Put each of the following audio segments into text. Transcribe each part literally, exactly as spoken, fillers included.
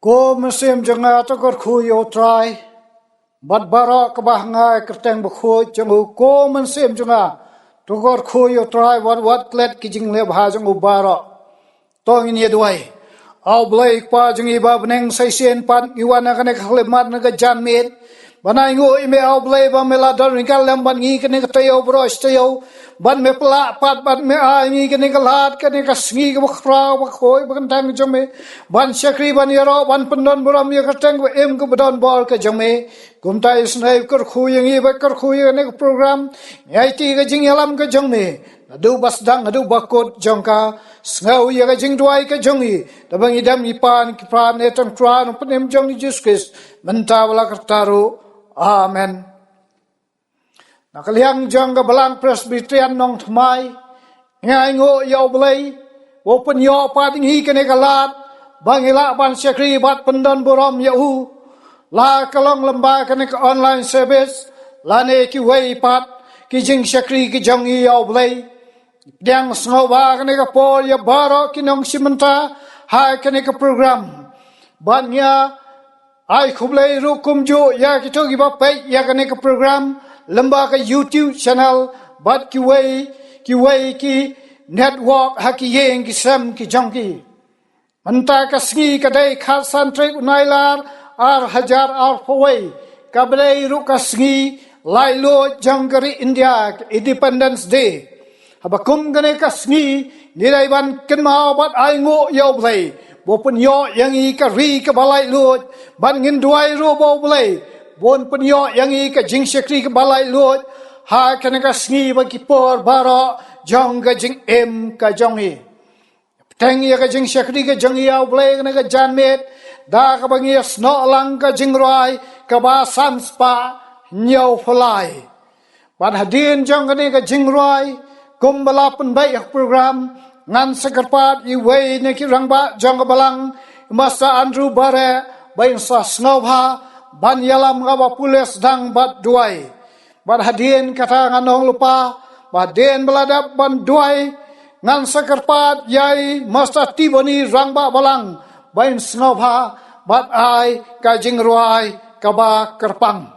Ko mynsiem jong nga, to kyrkhu ïa U Trai, bad baroh kaba ha nga, kyrteng bakhuid jong u. Ko mynsiem jong nga, to kyrkhu ïa U Trai, wat wat klet ki jingleh bha jong u baroh. To ngin ïa duwai. A U Blei Kpa jong ngi ba ha bneng, sa shisien pat ngi wan ha kane ka khyllipmat na ka janmiet, ban ainguh ïa me, A U Blei, ba me la don ryngkat lem bad ngi kane ka taïew baroh shi taïew, ban me pynlah pat, ban me ai ngi kane ka lad, kane ka sngi kaba khraw, ba khuid, ba kyntang jong me, ban shakri, ban ïaroh, ban pyndon burom ïa ka kyrteng ba im, kaba don bor ka jong me. Kumta isynei kyrkhu ïa ngi, ba kyrkhu ïa kane ka program, ngi aiti ka jingïalam ka jong me, naduh ba sdang haduh ba kut jong ka. Sngew ïa ka jingduwai ka jong ngi, da ba ngi dem ngi pan ki pan ne tang tran u pynim jong ngi Jisu Khrist, mynta bad la karta ruh. Amen. Na ka liang jong ka Balang Presbyterian Nongthymmai, ngi ainguh ïa U Blei, u pynïoh pat ngi kane ka lad, ba ngi lah ban shakri bad pyndon burom ïa u, la ka long lyngba kane ka online service, lane kiwei pat ki jingshakri ki jong ngi, ïa U Blei. Pdiang sngewbha kane ka por ïa baroh ki nongshim bynta ha kane ka program. Bad ngi ai khublei ruh kumjuh ïa kito kiba peit ïa kane ka program lyngba ka YouTube channel, bad kiwei kiwei ki network ha ki ïing ki sem ki jong ki. Mynta ka sngi ka dei khatsan tarik u Nailar ar hajar arphew wei, kaba dei ruh ka sngi laitluid jong ka ri India, Independence Day. Haba kum kane ka sngi, ngi dei ban kynmaw bad ainguh ïa U Blei, ba u pynïoh ïa ngi ka ri kaba laitluid, bad ngin duwai ruh ba U Blei, ba un pynïoh ïa ngi ka jingshakri kaba laitluid ha kane ka sngi bad ki por baroh jong ka jingim ka jong ngi. Bteng ïa ka jingshakri ka jong ngi, ïa U Blei, kane ka janmiet, da kaba ngi ïasnoh lang ka jingrwai kaba san spah hynñiewphew lai. Bad hadien jong kane ka jingrwai, kumba la pynbeit ha ka program, ngan sa kyrpad ïa uwei na ki rangbah jong ka Balang, Master Andrew Bareh, ba in sa sngewbha ban ïalam ha kaba pule sdang bad duwai. Bad hadien kata, ngan ong lypa, ba hadien ba la dep ban duwai, ngan sa kyrpad ïa i Master Tibony, rangbah Balang, ba in sngewbha bad ai ka jingrwai kaba kyrpang.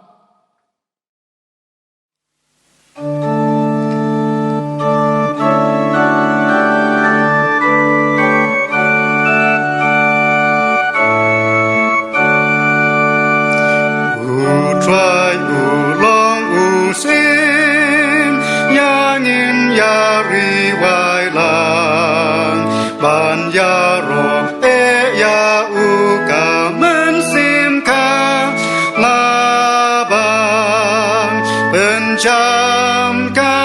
U Trai u long u syiem ïa ngin ïa ri wai lang, ban ïaroh eh ïa u ka mynsiem ka la bang. Pynjam ka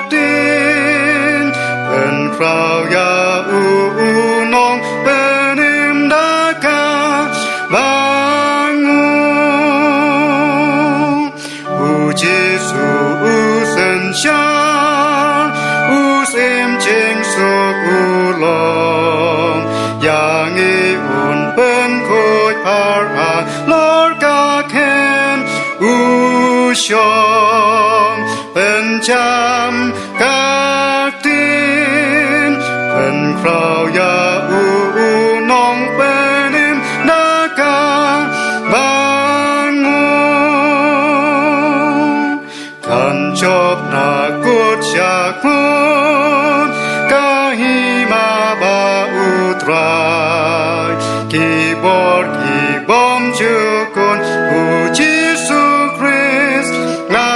ktien, pynkhraw ïa u, u nongpynim da kaba ngu. U Jisu u synshar, u Syiem jingsuk u long, ïa ngi un pynkhuid phar halor ka khein u shong. Pynjam ka ktien, pynkhraw ïa u, u nongpynim da kaba ngu. Kan jop na kut sha kut ka hima ba U Trai, ki bor ki bymjukut, U Jisu Khrist nga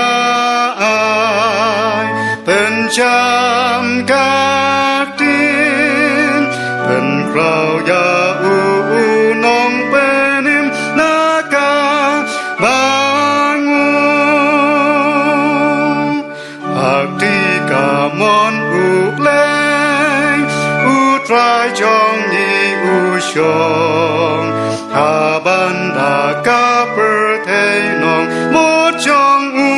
ai. Pynjam ka ktien, pynkhraw ïa u, u nongpynim na kaba ngu. Ha kti kamon U Blei, U Trai jong ngi u shong, ha bynta ka pyrthei nongmut jong u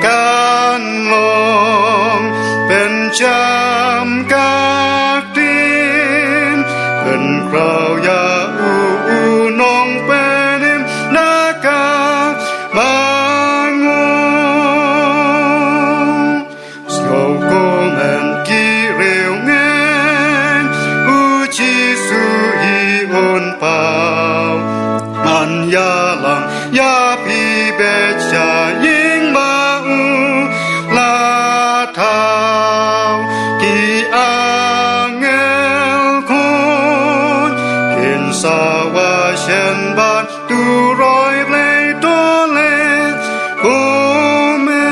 kan long. Pynjam ka ktien, pynkhraw ïa u, u nongpynim na kaba ngu. Sngewkmen ki riewngeit, U Jisu hi un Bad sha ïing ba u la thaw, ki angel khun kin sa wa shen bad tu roi Blei to leh. Amen.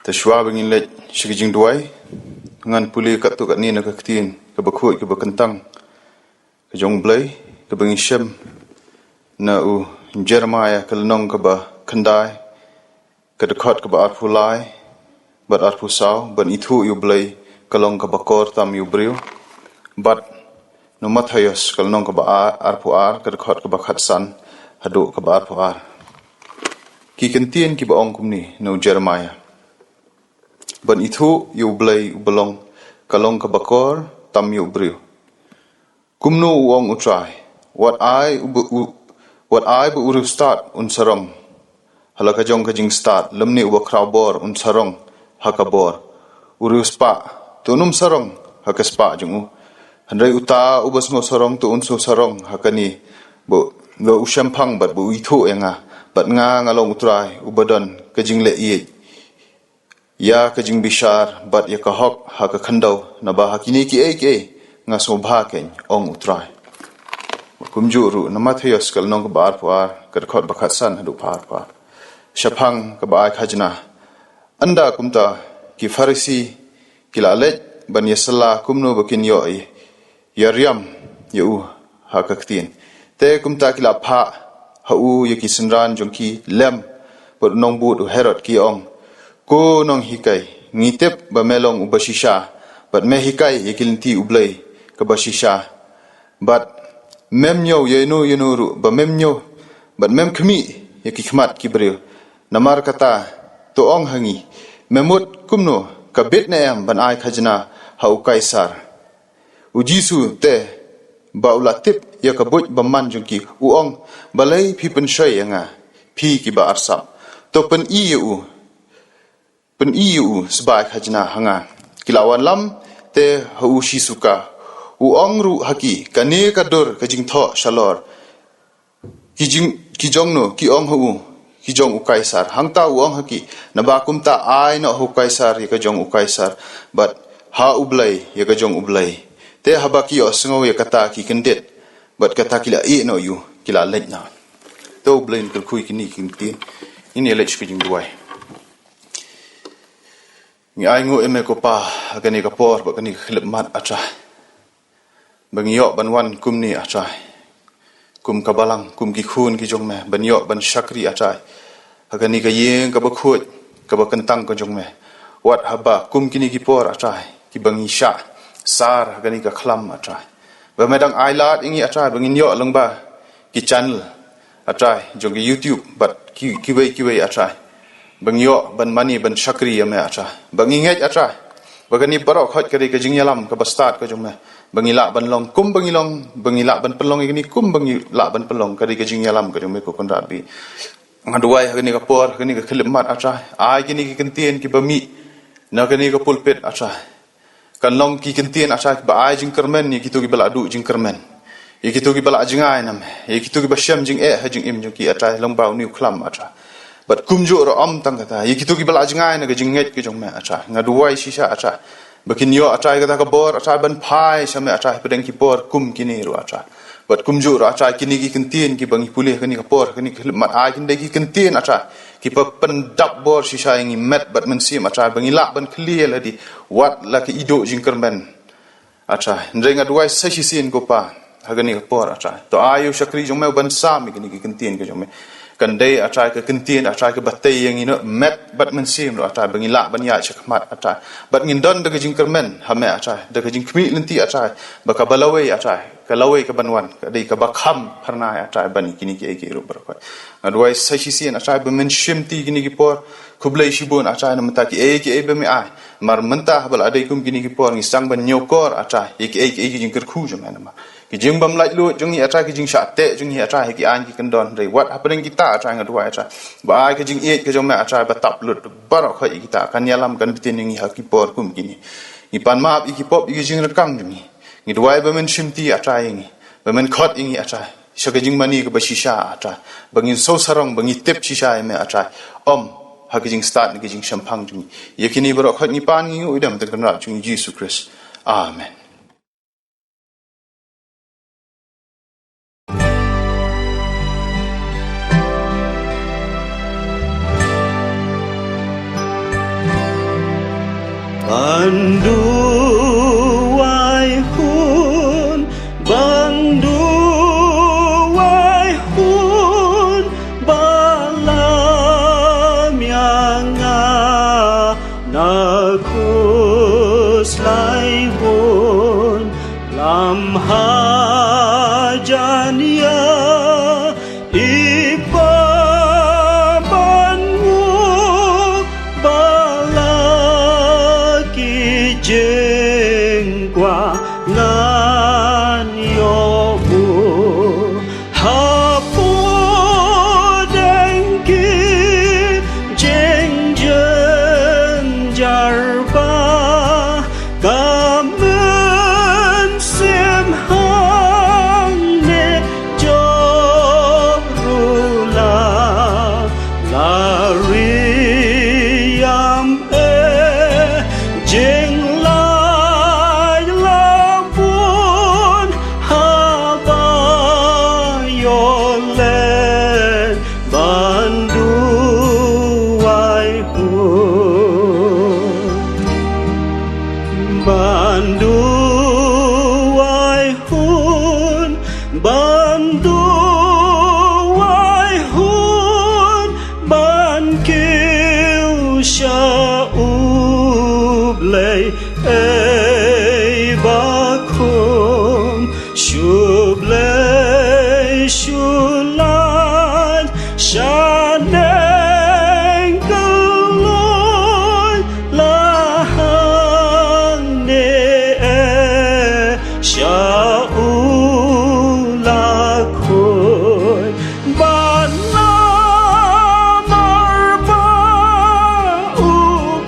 Te shuwa ba ngin leit sha ka jingduwai, ngan pule katto katne na ka ktien kaba khuid kaba kyntang ka jong U Blei, kaba ngi shem na u Jeremiah, ka lynnong kaba khyndai, ka dkhot kaba arphew lai bad arphew saw. Ban ithuh ïa U Blei ka long kaba kor tam ïa u briew. Bad na u Mathaios, ka lynnong kaba ar, arphew ar, ka dkhot kaba khatsan haduh kaba arphew ar. Ki kyntien kiba ong kumne na u Jeremiah: Ban ithuh ïa U Blei uba long, ka long kaba kor tam ïa u briew. Kumno u ong U Trai: Wat ai u ba u, wat ai ba u riewstad un sarong ha la ka jong ka jingstad, lymne u ba khraw bor un sarong ha ka bor. U riewspah, to un ym sarong ha ka spah jong u. Hynrei uta u ba sngew sarong, to un sngew sarong ha kane, ba, ba u shemphang bad ba u ithuh ïa nga. Bad nga, nga long U Trai uba don ka jingleh ïeit ïa ka jingbishar bad ïa ka hok ha ka khyndew, naba ha kine kiei kiei nga sngewbha keiñ, ong U Trai. Kumjuh ruh na Mathaios, ka lynnong kaba arphew ar, ka dkhot ba khatsan haduh ba arphew ar. Shaphang kaba ai khajna. Ynda kumta ki Pharisi ki la leit ban ïasylla kumno ba kin ïoh ïa ïariam ïa u ha ka ktien. Te kumta ki la phah ha u ïa ki synran jong ki lem bad u nongbud u Herod, ki ong: Ko nonghikai, ngi tip ba me long uba shisha, bad me hikai ïa ki lynti U Blei kaba shisha. Bad mem ñiew ïa ino ïa ino ruh ba mem ñiew, bad mem khmih ïa ki khmat ki briew. Namar kata, to ong ha ngi, me mut kumno, ka bit ne em ban ai khajna ha u Kaisar? U Jisu te, ba u la tip ïa ka buit bymman jong ki, u ong: Balei phi pynshoi ïa nga, phi kiba arsap? To pyni ïa u, pyni ïa u sbai khajna ha nga. Ki la wanlam te ha u shi suka. U ong ruh ha ki: Kane ka dur ka jingthoh shalor ki jing, ki jong no? Ki ong ha u: Ki jong u Kaisar. Hangta u ong ha ki: Naba kumta ai noh ha u Kaisar ïa ka jong u Kaisar, bad ha U Blei ïa ka jong U Blei. Te haba ki ïohsngew ïa kata, ki kyndit, bad kata ki la ïeh noh ïa u, ki la leit noh. To U Blei un kyrkhu ïa kine ki ktien. Ngin ïa leit sha ka jingduwai. Ngi ainguh ïa me ko Pa ha kane ka por bad kane ka khyllipmat, A Trai, ba ngi ïoh ban wan kumne, A Trai, kum ka balang, kum ki khun ki jong me, ban ïoh ban shakri, A Trai, ha kane ka ïing kaba khuid kaba kyntang ka jong me. Wat haba kum kine ki por, A Trai, kiba ngi shah sar ha kane ka khlam, A Trai, ba me dang ai lad ïa ngi, A Trai, ba ngin ïoh lyngba ki channel, A Trai, jong ki YouTube bad ki, kiwei kiwei, A Trai, ba ngi ïoh ban mane ban shakri ïa me, A Trai. Ba ngi ngeit, A Trai, ba kane baroh khoit ka dei ka jingïalam kaba stad ka jong me, ba ngi lah ban long kum ba ngi long, ba ngi lah ban pynlong ïa kane kum ba ngi lah ban pynlong, ka dei ka jingïalam ka jong me ko Kynrad Baieit. Nga duwai ha kane ka por, ha kane ka khyllipmat, A Trai, ai kine ki kyntien kiba mih na kane ka pulpit, A Trai, kan long ki kyntien, A Trai, kiba ai jingkyrmen ïa kito kiba la duh jingkyrmen, ïa kito kiba la jngai na me, ïa kito kiba shem jingeh ha jingim jong ki, A Trai, lyngba une u khlam, A Trai. Bad kumjuh ruh ym tang kata, ïa kito kiba la jngai na ka jingngeit ka jong me, A Trai, nga duwai shisha, A Trai, ba kin ïoh, A Trai, kata ka bor, A Trai, ban phai sha me, A Trai, hapdeng ki por kum kine ruh, A Trai. Bad kumjuh ruh, A Trai, kine ki kyntien kiba ngi pule ha kane ka por, ha kane ka khyllipmat, ai kin dei ki kyntien, A Trai, kiba pyndap bor shisha ïa ngi met bad mynsiem, A Trai, ba ngi lah ban khlieh lade wat la ka iduh jingkyrmen, A Trai. Hynrei nga duwai sa shisien ko Pa, ha kane ka por, A Trai, to ai ïa u shakri jong me u ban sam ïa kine ki kyntien ka jong me. Kan dei, A Trai, ka kyntien, A Trai, kaba tei ïa ngi noh met bad mynsiem ruh, A Trai, ba ngi lah ban ïaid shakhmat, A Trai, bad ngin don da ka jingkyrmen ha me, A Trai, da ka jingkhmih lynti, A Trai, ba kaba lawei, A Trai, ka lawei kaban wan ka dei kaba kham phyrnai, A Trai, ban ïa kine kiei kiei ruh baroh khoit. Nga duwai sa shisien, A Trai, ba men shimti kine ki por. Khublei shibun, A Trai, na mynta kiei kiei ba me ai. Namar mynta haba la dei kum kine ki por, ngi sdang ban ñiewkor, A Trai, ïa kiei kiei ki jingkyrkhu jong me, namar ki jingbym laitluid jong ngi, A Trai, ki jingshah teh jong ngi, A Trai, ha ki aiñ ki kyndon. Hynrei wat hapdeng kita, A Trai, nga duwai, A Trai, ba ai ka jingïeit ka jong me, A Trai, ba tap lut baroh khoit ïa kita, kan ïalam kan btin ïa ngi ha ki por kum kine. Ngi pan map ïa ki pop ïa ki jingryngkang jong ngi. Ngi duwai ba men shimti, A Trai, ïa ngi, ba men khot ïa ngi, A Trai, sha ka jingmane kaba shisha, A Trai, ba ngin sngewsarong, ba ngi tip shisha ïa me, A Trai. Ym ha ka jingstad ne ka jingshemphang jong ngi. Ïa kine baroh khot ngi pan, ngi nguh ïa ka kyrteng kynrad jong ngi, Jisu Khrist. Amen. Ban duwai hun, ban duwai hun, ba la miang nga na khuslai bun. Lam hajan ïa i Kpa ban nguh ba la ki jingkwah ngan ïoh buh. Hapoh deng ki jingjynjar ba ka mynsiem hangne jop ruh la, la riam eh, jinglait la bun haba ïoh leit ban duwai hun. Ban duwai hun, ban duwai hun, ban kiew sha U Blei ei ba khum. Shu Blei shu lait shaneng kylluid la hangne eh, sha u la khuid. Bad namar ba u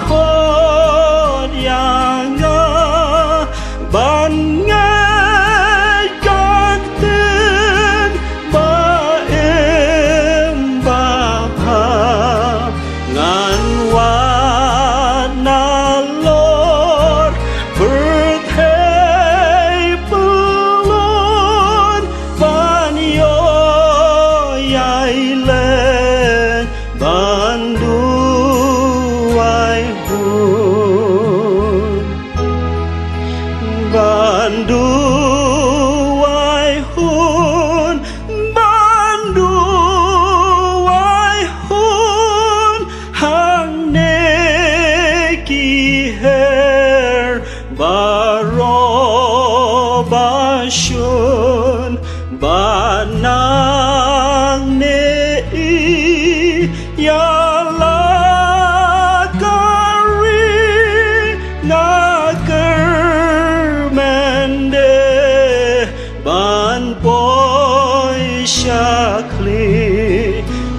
khot ïa nga ban ngeit ka ktien ba im ba bha, ngan wad nalor pyrthei pyllun ban ïoh ïai leit ban duwai hun. Ban duwai hun, ban duwai hun, hangne ki her baroh ba shun, ba nangne i ïa la ka ri, nga kyrmen de ban poi sha khlieh.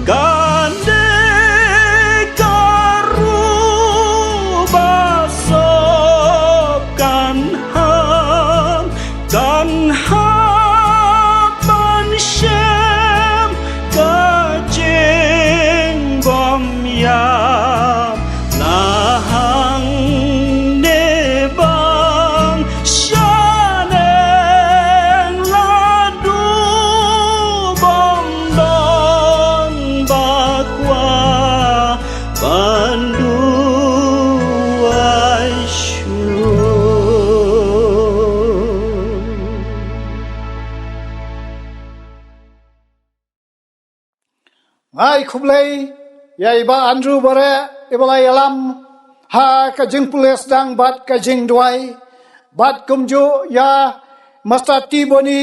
Kane ka ruh ba sop kan hap, kan hap ban shem ka jingbymïap. Na hangne ban shaneng la duh bym don ba kwah ban duwai shuh. Nga ai khublei ïa i Bah Andrew Bareh, iba la ïalam ha ka jingpule sdang bad ka jingduwai, bad kumjuh ïa Master T Boni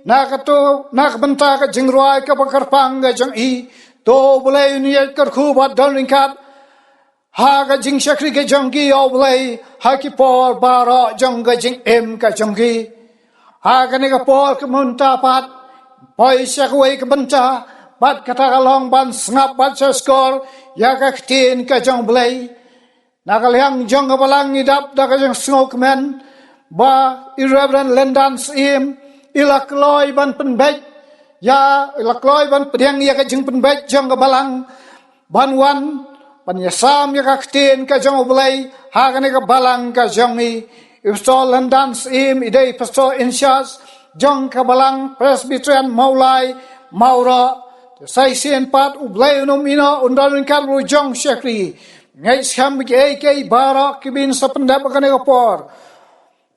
na kato, na ka bynta ka jingrwai kaba kyrpang ka jong i. To U Blei un ïai kyrkhu bad don ryngkat ha ka jingshakri ka jong ki, ïa U Blei, ha ki por baroh jong ka jingim ka jong ki. Ha kane ka por ka mynta pat, poi sha kawei ka bynta, bad kata ka long ban sngap bad sngap shkor ïa ka ktien ka jong U Blei. Na ka liang jong ka balang ngi dap da ka jingsngewkmen ba i Reverend Lyndan Syiem i la kloi ban pynbeit ïa, i la kloi ban pdiang ïa ka jingpynbeit jong ka balang ban wan ban ïasam ïa ka ktien ka jong U Blei ha kane ka balang ka jong ngi. I Pastor Lyndan Syiem i dei Pastor in charge jong ka balang Presbyterian Mawlai Mawroh. Te sa shisien pat U Blei un ym ïehnoh, un don ryngkat bad u jong shakri. Ngeit skhem ba kiei kiei baroh kiba yn sa pyndep ha kane ka por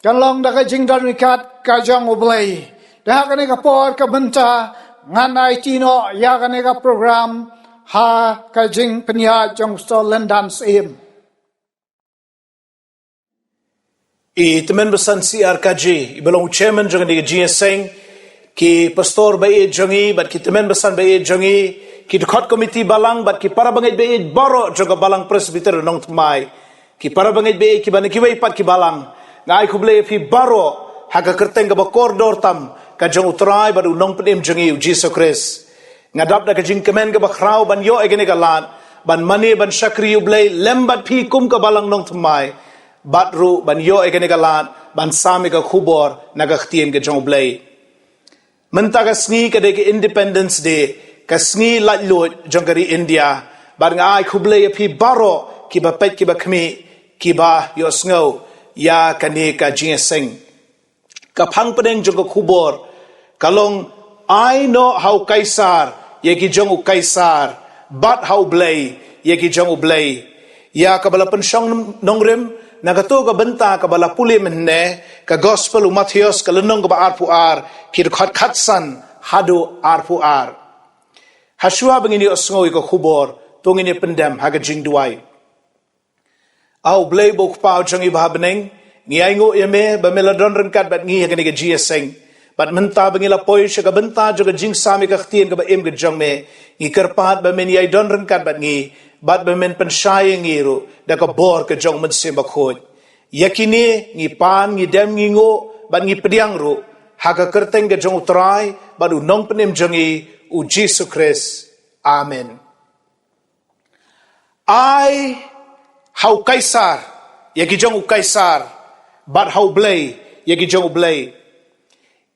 kan long da ka jingdon ryngkat ka jong U Blei. Te ha kane ka por ka mynta ngan aiti noh ïa kane ka program ha ka jingpynïaid jong u Pastor Lyndan Syiem. I tymmen basan C R Kaji, iba long u chairman jong kane ka jingïaseng, ki pastor ba ïeit jong ngi bad ki tymmen basan ba ïeit jong ngi, ki dkhot komiti balang bad ki para bangeit ba ïeit baroh jong ka Balang Presbyterian Nongthymmai, ki para bangeit ba ïeit kiba na kiwei pat ki balang, nga ai khublei ïa phi baroh ha ka kyrteng kaba kordor tam ka jong U Trai bad U Nongpynim jong ngi U Jisu Khrist. Nga dap da ka jingkmen kaba khraw ban ïoh ïa kane ka lad ban mane ban shakri U Blei lem bad phi kum ka Balang Nongthymmai, bad ruh ban ïoh ïa kane ka lad ban sam ïa ka khubor na ka ktien ka jong U Blei. Mynta ka sngi ka dei ka Independence Day, ka sngi laitluid jong ka ri India. Bad nga ai khublei ïa phi baroh kiba peit kiba khmih, kiba ïohsngew ïa kane ka jingïaseng. Ka phang pdeng jong ka khubor ka long, ai noh ha u Kaisar ïa ki jong u Kaisar, bad ha U Blei ïa ki jong U Blei. Ïa kaba la pynshong nongrim na kato ka bynta kaba la pule mynne, ka Gospel u Mathaios ka lynnong kaba arphew ar, ki dkhot khatsan haduh arphew ar. Hashwa ba ngin ïohsngew ïa ka khubor, to ngin ïa pyndem ha ka jingduwai. A U Blei ba u Kpa u jong ngi ba ha bneng, ngi ainguh ïa me ba me la don ryngkat bad ngi ha kane ka jingïaseng. Bad mynta ba ngi la poi sha ka bynta jong ka jingsam ïa ka ktien kaba im ka jong me, ngi kyrpad ba men ïai don ryngkat bad ngi, bad ba men pynshai ïa ngi ruh da ka bor ka jong U Mynsiem Bakhuid. Ïa kine ngi pan, ngi dem, ngi nguh bad ngi pdiang ruh ha ka kyrteng ka jong U Trai bad U Nongpynim jong ngi U Jisu Khrist. Amen. Ai ha u Kaisar ïa ki jong u Kaisar, bad ha U Blei ïa ki jong U Blei.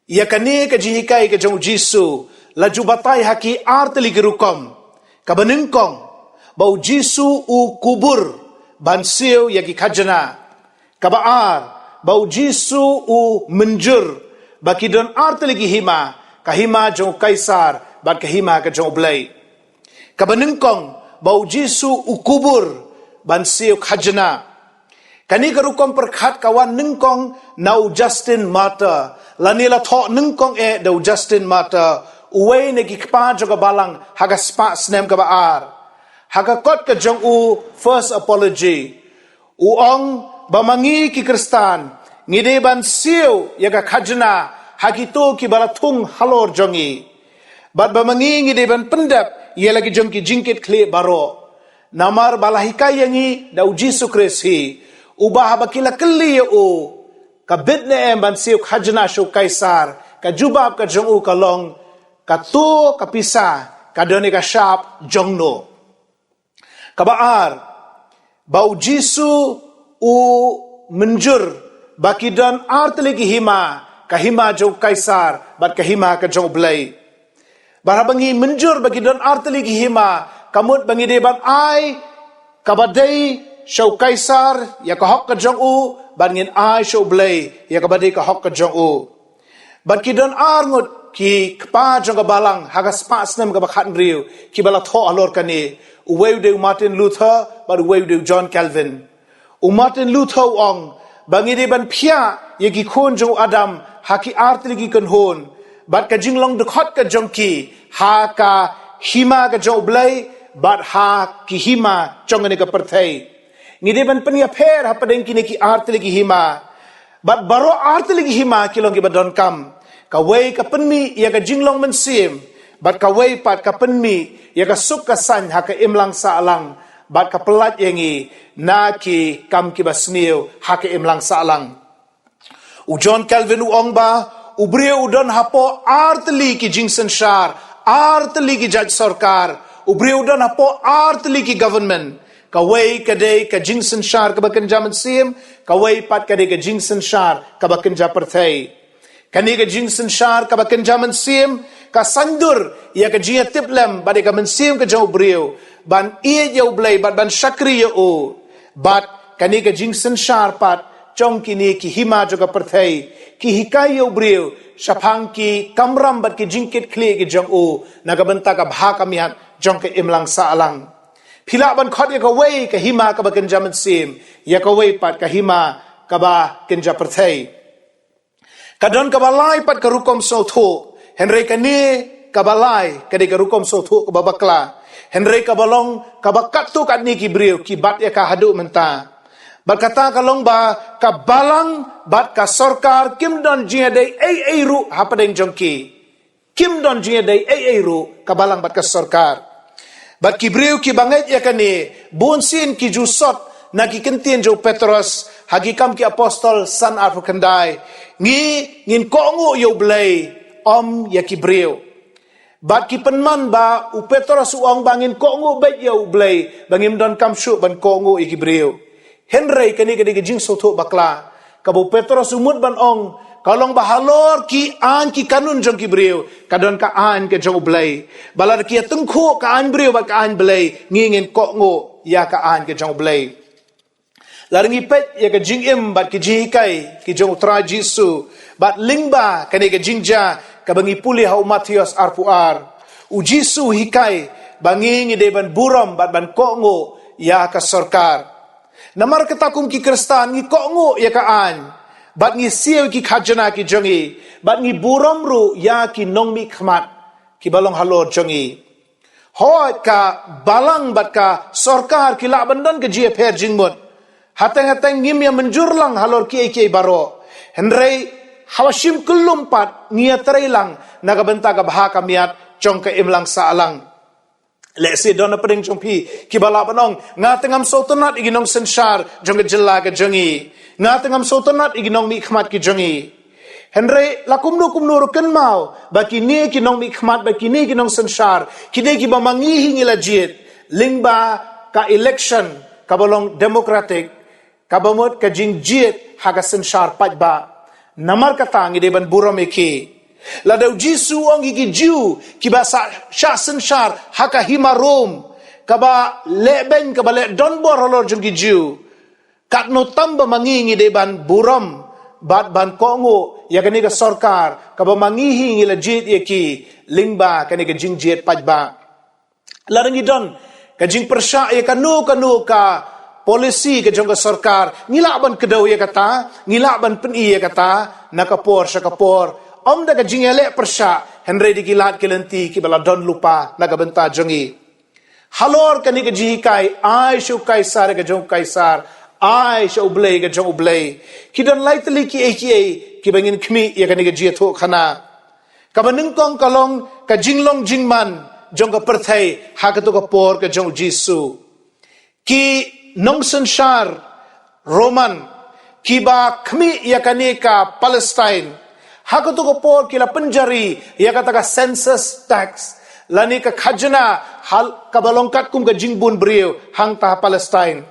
Ïa kane ka jinghikai ka jong U Jisu la ju batai ha ki artylli ki rukom. Kaba nyngkong, ba U Jisu u kubur ban siew ïa ki khajna. Kaba ar, ba U Jisu u mynjur ba ki don artylli ki hima, ka hima jong u Kaisar bad ka hima ka jong U Blei. Kaba nyngkong, ba U Jisu u kubur ban siew khajna. Kane ka rukom pyrkhat ka wan nyngkong na u Justin Martyr, lane la thoh nyngkong eh da u Justin Martyr, uwei na ki kpa jong ka balang ha ka spah snem kaba ar. Ha ka kot ka jong u First Apology, u ong ba ma ngi ki Khristan ngi dei ban siew ïa ka khajna ha kito kiba la thung halor jong ngi. Bad ba ma ngi ngi dei ban pyndep ïa la ki jong ki jingkitkhlieh baroh. Namar ba la hikai ïa ngi da U Jisu Khrist hi, uba haba ki la kylli ïa u, ka bit ne em ban siew khajna sha u Kaisar, ka jubab ka jong u ka long, kato ka pisa ka don ïa ka shap jong no. Kaba ar, ba U Jisu u mynjur ba ki don artylli ki hima, ka hima jong u Kaisar bad ka hima ka jong U Blei. Bad haba ngi mynjur ba ki don artylli ki hima, ka mut ba ngi dei ban ai kaba dei sha u Kaisar ïa ka hok ka jong u, bad ngin ai sha U Blei ïa kaba dei ka hok ka jong u. Bad ki don ar ngut ki kpa jong ka balang ha ka spah snem kaba khathynriew kiba la thoh halor kane, uwei u dei u Martin Luther bad uwei u dei u John Calvin. U Martin Luther u ong ba ngi dei ban phiah ïa ki khun jong u Adam ha ki artylli ki kynhun, bad ka jinglong dkhot ka jong ki ha ka hima ka jong U Blei bad ha ki hima jong kane ka pyrthei. Ngi dei ban pynïapher hapdeng kine ki artylli ki hima. Bad baroh artylli ki hima ki long kiba donkam. Kawei ka pynmih ïa ka jinglong mynsiem, bad kawei pat ka pynmih ïa ka suk ka saiñ ha ka imlang sahlang, bad ka pyllait ïa ngi na ki kam kiba sniew ha ka imlang sahlang. U John Calvin u ong ba u briew u don hapoh artylli ki jingsynshar, artylli ki jait sorkar, u briew u don hapoh artylli ki government. Kawei ka dei ka jingsynshar kaba kynja mynsiem, kawei pat ka dei ka jingsynshar kaba kynja pyrthei. Kane ka jingsynshar kaba kynja mynsiem ka saiñdur ïa ka jingïatiplem bad ïa ka mynsiem ka jong u briew ban ïeit ïa u Blei bad ban shakri ïa u. Bad kane ka jingsynshar pat jong kine ki hima jong ka pyrthei ki hikai ïa u briew shaphang ki kamram bad ki jingkitkhlieh ki jong u na ka bynta ka bha ka miat jong ka imlang sahlang. Phi lah ban khot ïa kawei ka hima kaba kynja mynsiem, ïa kawei pat ka hima kaba kynja pyrthei. Ka don kaba lai pat ka rukom sngewthuh, hynrei kane kaba lai ka dei ka rukom sngewthuh kaba bakla. Hynrei kaba long kaba katto katne ki briew ki bat ïa ka haduh mynta. Bad kata ka long ba ka balang bad ka sorkar kim don jingïadei ei ei ruh hapdeng jong ki. Kim don jingïadei ei ei ruh ka balang bad ka sorkar. Bad ki briew kiba ngeit ïa kane, bunsien ki ju sot na ki ktien jong u Petros ha Ki Kam ki Apostol san arphew khyndai. Ngi ngin kohnguh ïa u Blei, ym ïa ki briew. Bad ki pynman ba u Petros u ong ba ngin kohnguh beit ïa u Blei, ba ngim donkam shuh ban kohnguh ïa ki briew. Hynrei kane ka dei ka jingsngewthuh bakla. Kaba u Petros u mut ban ong, ka long ba halor ki aiñ ki kanun jong ki briew ka don ka aiñ ka jong u Blei. Ba lada ki ïa tyngkhuh ka aiñ briew bad ka aiñ Blei, ngi ngin kohnguh ïa ka aiñ ka jong u Blei. Lada ngi peit ïa ka jingim bad ki jinghikai ki jong u Trai Jisu, bad lyngba kane ka jingjia kaba ngi pule ha u Mathaios arphew ar, u Jisu u hikai ba ngi ngi dei ban burom bad ban kohnguh ïa ka sorkar. Namar kata kum ki Khristan ngi kohnguh ïa ka aiñ, bad ngi siew ki khajna ki jong ngi, bad ngi burom ruh ïa ki nongmihkhmat kiba long halor jong ngi. Hooid, ka balang bad ka sorkar ki lah ban don ka jingïapher jingmut. Hateng hateng ngim ïa mynjur lang halor kiei kiei baroh. Hynrei haba shim kyllum pat ngi ïatrei lang na ka bynta ka bha ka miat jong ka imlang sahlang. Lehse don hapdeng jong phi kiba lah ban ong, nga te ngam sngewtynnat ïa ki nongsynshar jong ka jylla ka jong ngi. Nga te ngam sngewtynnat ïa ki nongmihkhmat ki jong ngi. Hynrei la kumno kumno ruh kynmaw ba kine ki nongmihkhmat, ba kine ki nongsynshar, kine kiba ma ngi hi ngi la jied lyngba ka election kaba long democratic, kaba mut ka jingjied ha ka synshar paidbah. Namar kata ngi dei ban burom ïa ki. Lada u Jisu u ong ïa ki Jiw kiba sa shah synshar ha ka hima Rom, kaba leh beiñ, kaba leh donbor halor jong ki Jiw, katno tam ba ma ngi ngi dei ban burom bad ban kohnguh ïa kane ka sorkar kaba ma ngi hi ngi la jied ïa ki lyngba kane ka jingjied paidbah. Lada ngi don ka jingpyrshah ïa kano kano ka policy ka jong ka sorkar, ngi lah ban kdew ïa kata, ngi lah ban pyni ïa kata na ka por sha ka por. Ym da ka jingïaleh pyrshah, hynrei da ki lad ki lynti kiba la don lypa na ka bynta jong ngi. Halor kane ka jinghikai, ai sha u Kaisar ka jong u Kaisar, ai sha u Blei ka jong u Blei, ki don lai tylli kiei kiei kiba ngin khmih ïa kane ka jingïathuhkhana. Kaba nyngkong ka long ka jinglong jingman jong ka pyrthei ha kato ka por ka jong u Jisu. Ki nongsynshar Roman kiba khmih ïa kane ka Palestine, ha kato ka por ki la pynjari ïa kata ka census tax, lane ka khajna hal-, kaba long katkum ka jingbun briew hangta ha Palestine.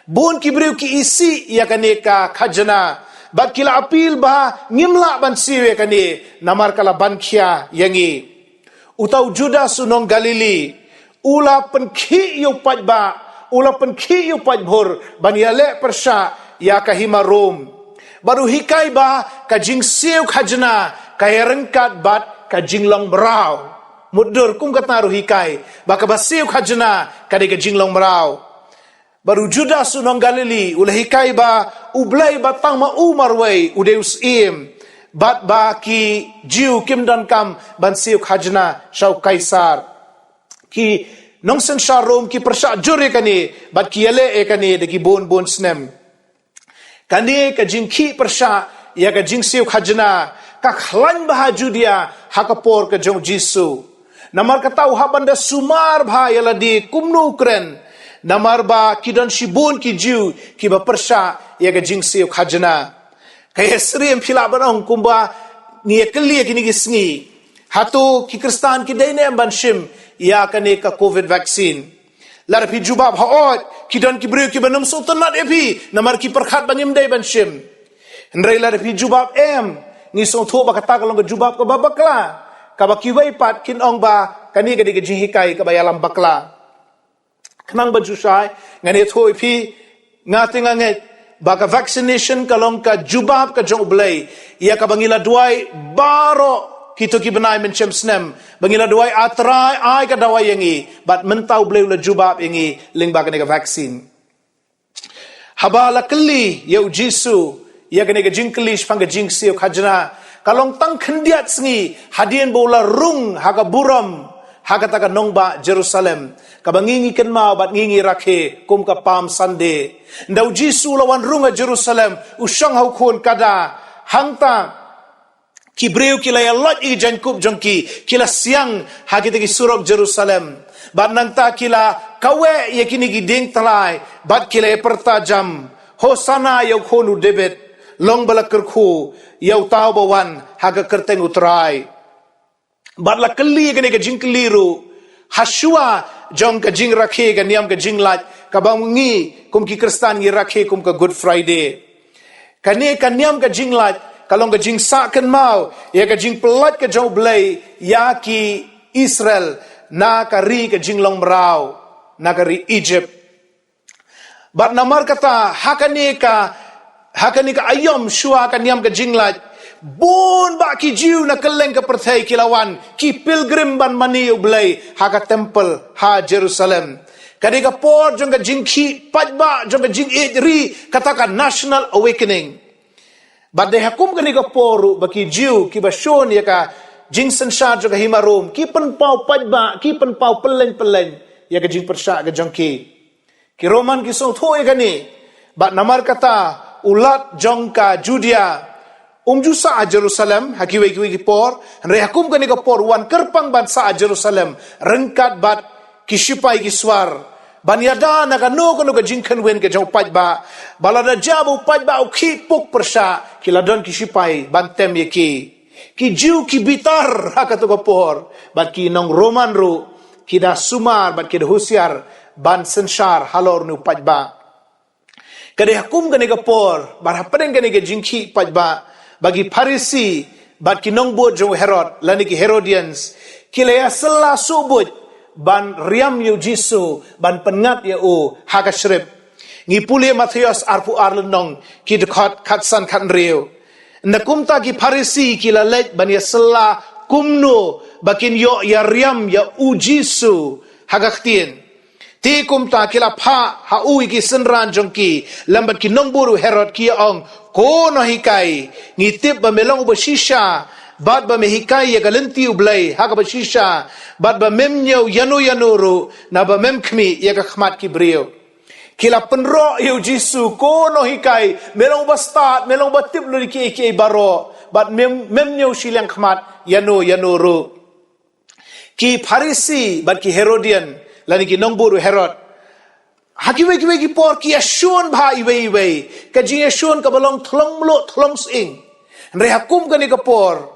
Bun ki briew ki isih ïa kane ka khajna, bad ki la appeal ba ngim lah ban siew ïa kane, namar ka la ban khia ïa ngi. Uta u Judas u nong Galili u la pynkhih ïa u paidbah, u la pynkhih ïa u paidbhur ban ïaleh pyrshah ïa ka hima Rom. Bad u hikai ba ka jingsiew khajna ka ïaryngkat bad ka jinglong mraw. Mutdur kum kata ruh hikai ba kaba siew khajna ka dei ka jinglong mraw. Bad u Judas u nong Galili u la hikai ba U Blei ba tang ma u marwei u dei u syiem, bad ba ki Jiw kim donkam ban siew khajna sha u Kaisar. Ki nongsynshar Rom ki pyrshah jur ïa kane bad ki ïaleh ïa kane da ki bun bun snem. Kane ka jingkhih pyrshah ïa ka jingsiew khajna ka khlaiñ bha ha Judia ha ka por ka jong u Jisu. Namar kata u hap ban da sumar bha ïa lade kumno u kren, namar ba ki don shibun ki Jiw kiba pyrshah ïa ka jingsiew khajna. Ka ïasyriem, phi lah ban ong, kumba ngi ïakylli ïa kine ki sngi, hato ki Khristan ki dei ne em ban shim ïa kane ka covid vaccine? Lada phi jubab hooid, ki don ki briew kiba nym sngewtynnad ïa phi, namar ki pyrkhat ba ngim dei ban shim. Hynrei lada phi jubab em, ngi sngewthuh ba kata ka long ka jubab kaba bakla, kaba kiwei pat kin ong ba kane ka dei ka jinghikai kaba ïalam bakla. Khnang ban shu shai, ngan ïathuh ïa phi, nga te nga ngeit ba ka vaccination ka long ka jubab ka jong U Blei ïa kaba ngi la duwai baroh kito ki bnai mynshem snem, ba ngi la duwai, A Trai, ai ka dawai ïa ngi, bad mynta U Blei u la jubab ïa ngi lyngba kane ka vaccine. Haba la kylli ïa U Jisu ïa kane ka jingkylli shaphang ka jingsiew khajna, ka long tang khyndiat sngi hadien ba u la rung ha ka burom ha kata ka nongbah Jerusalem, kaba ngi ngi kynmaw bad ngi ngi rakhe kum ka Palm Sunday. Ynda U Jisu u la wan rung ha Jerusalem, u shong ha u khun kada, hangta ki briew ki la ïalot ïa ki jaiñkup jong ki, ki la siang ha kita ki surok Jerusalem. Bad nangta ki la kaweh ïa kine ki dieng tyllai, bad ki la ïapyrta jam, Hosana ïa u khun u David, long ba la kyrkhu ïa uta uba wan ha ka kyrteng U Trai. Bad la kylli ïa kane ka jingkylli ruh hashwa jong ka jingrakhe ka niam ka jinglait kaba ngi kum ki Khristan ngi rakhe kum ka Good Friday. Kane ka niam ka jinglait ka long ka jingsah kynmaw ïa ka jingpyllait ka jong U Blei ïa ki Israel na ka ri ka jinglong mraw, na ka ri Egypt. Bad namar kata, ha kane ka, ha kane ka aïom shuwa ka niam ka jinglait, bun bah ki Jiw na kylleng ka pyrthei ki la wan, ki pilgrim ban mane ïa U Blei ha ka temple ha Jerusalem. Ka dei ka por jong ka jingkhih paidbah, jong ka jingïeit ri, kata ka national awakening. Bad dei ha kum kane ka por ruh ba ki Jiw kiba shun ïa ka jingsynshar jong ka hima Rom ki pynpaw paidbah, ki pynpaw pylleng pylleng ïa ka jingpyrshah ka jong ki. Ki Roman ki sngewthuh ïa kane. Bad namar kata u Lat jong ka Judia um ju sah ha Jerusalem ha kiwei kiwei ki por, hynrei ha kum kane ka por u wan kyrpang ban sah ha Jerusalem ryngkat bad ki shipai ki swar, ban ïada na kano kano ka jingkhynwin ka jong u paidbah. Ba lada jia ba u paidbah u khih puk pyrshah, ki la don ki shipai ban tem ïa ki. Ki Jiw ki bitar ha kato ka por, bad ki nong Roman ruh ki da sumar bad ki da husiar ban synshar halor une u paidbah. Ka dei ha kum kane ka por, bad hapdeng kane ka jingkhih paidbah, ba ki Pharisi bad ki nongbud jong u Herod lane ki Herodians ki la ïasylla suk buit ban riam ïa U Jisu, ban pynngat ïa u ha ka shrip. Ngi pule Mathaios arphew ar lynnong, ki dkhot khatsan khathynriew. Ynda kumta ki Pharisi ki la leit ban ïasylla kumno ba kin ïoh ïariam ïa U Jisu ha ka ktien. Te kumta ki la phah ha u ïa ki synran jong ki lem bad ki nongbud u Herod, ki ïa ong, Ko Nonghikai, ngi tip ba me long uba shisha, bad ba me hikai ïa ka lynti U Blei ha kaba shisha, bad ba mem ñiew ïano ïano ruh, naba mem khmih ïa ka khmat ki briew. Ki la pynroh ïa U Jisu, Ko Nonghikai, me long uba stad, me long uba tip lut ïa kiei kiei baroh, bad mem, mem ñiew shiliang khmat ïano ïano ruh. Ki Pharisi bad ki Herodian, lane ki nongbud u Herod, ha kiwei kiwei ki por ki ïashun bha iwei iwei, ka jingïashun kaba long thlong mluh thlong sying. Hynrei ha kum kane ka por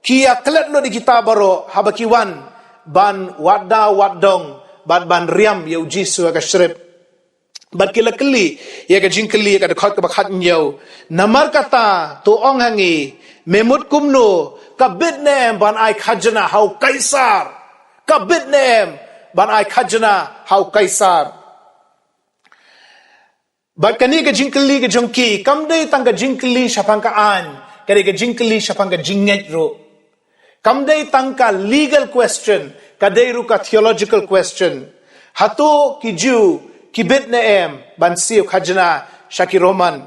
ki ïaklet lut ïa kita baroh haba ki wan ban wad daw wad dong, ban, ban riam ïa U Jisu ha ka shrip. Bad ki la kylli ïa ka jingkylli, ïa ka dkhot kaba khathynñiew. Namar kata to ong ha ngi, me mut kumno, ka bit ne em ban ai khajna ha u Kaisar? Ka bit ne em ban ai khajna ha u Kaisar? Bad kane ka jingkylli ka jong ki kam dei tang ka jingkylli shaphang ka aiñ, ka dei ka jingkylli shaphang ka jingngeit ruh. Kam dei tang ka legal question, ka dei ruh ka theological question. Hato ki Jiw ki bit ne em ban siew khajna sha ki Roman?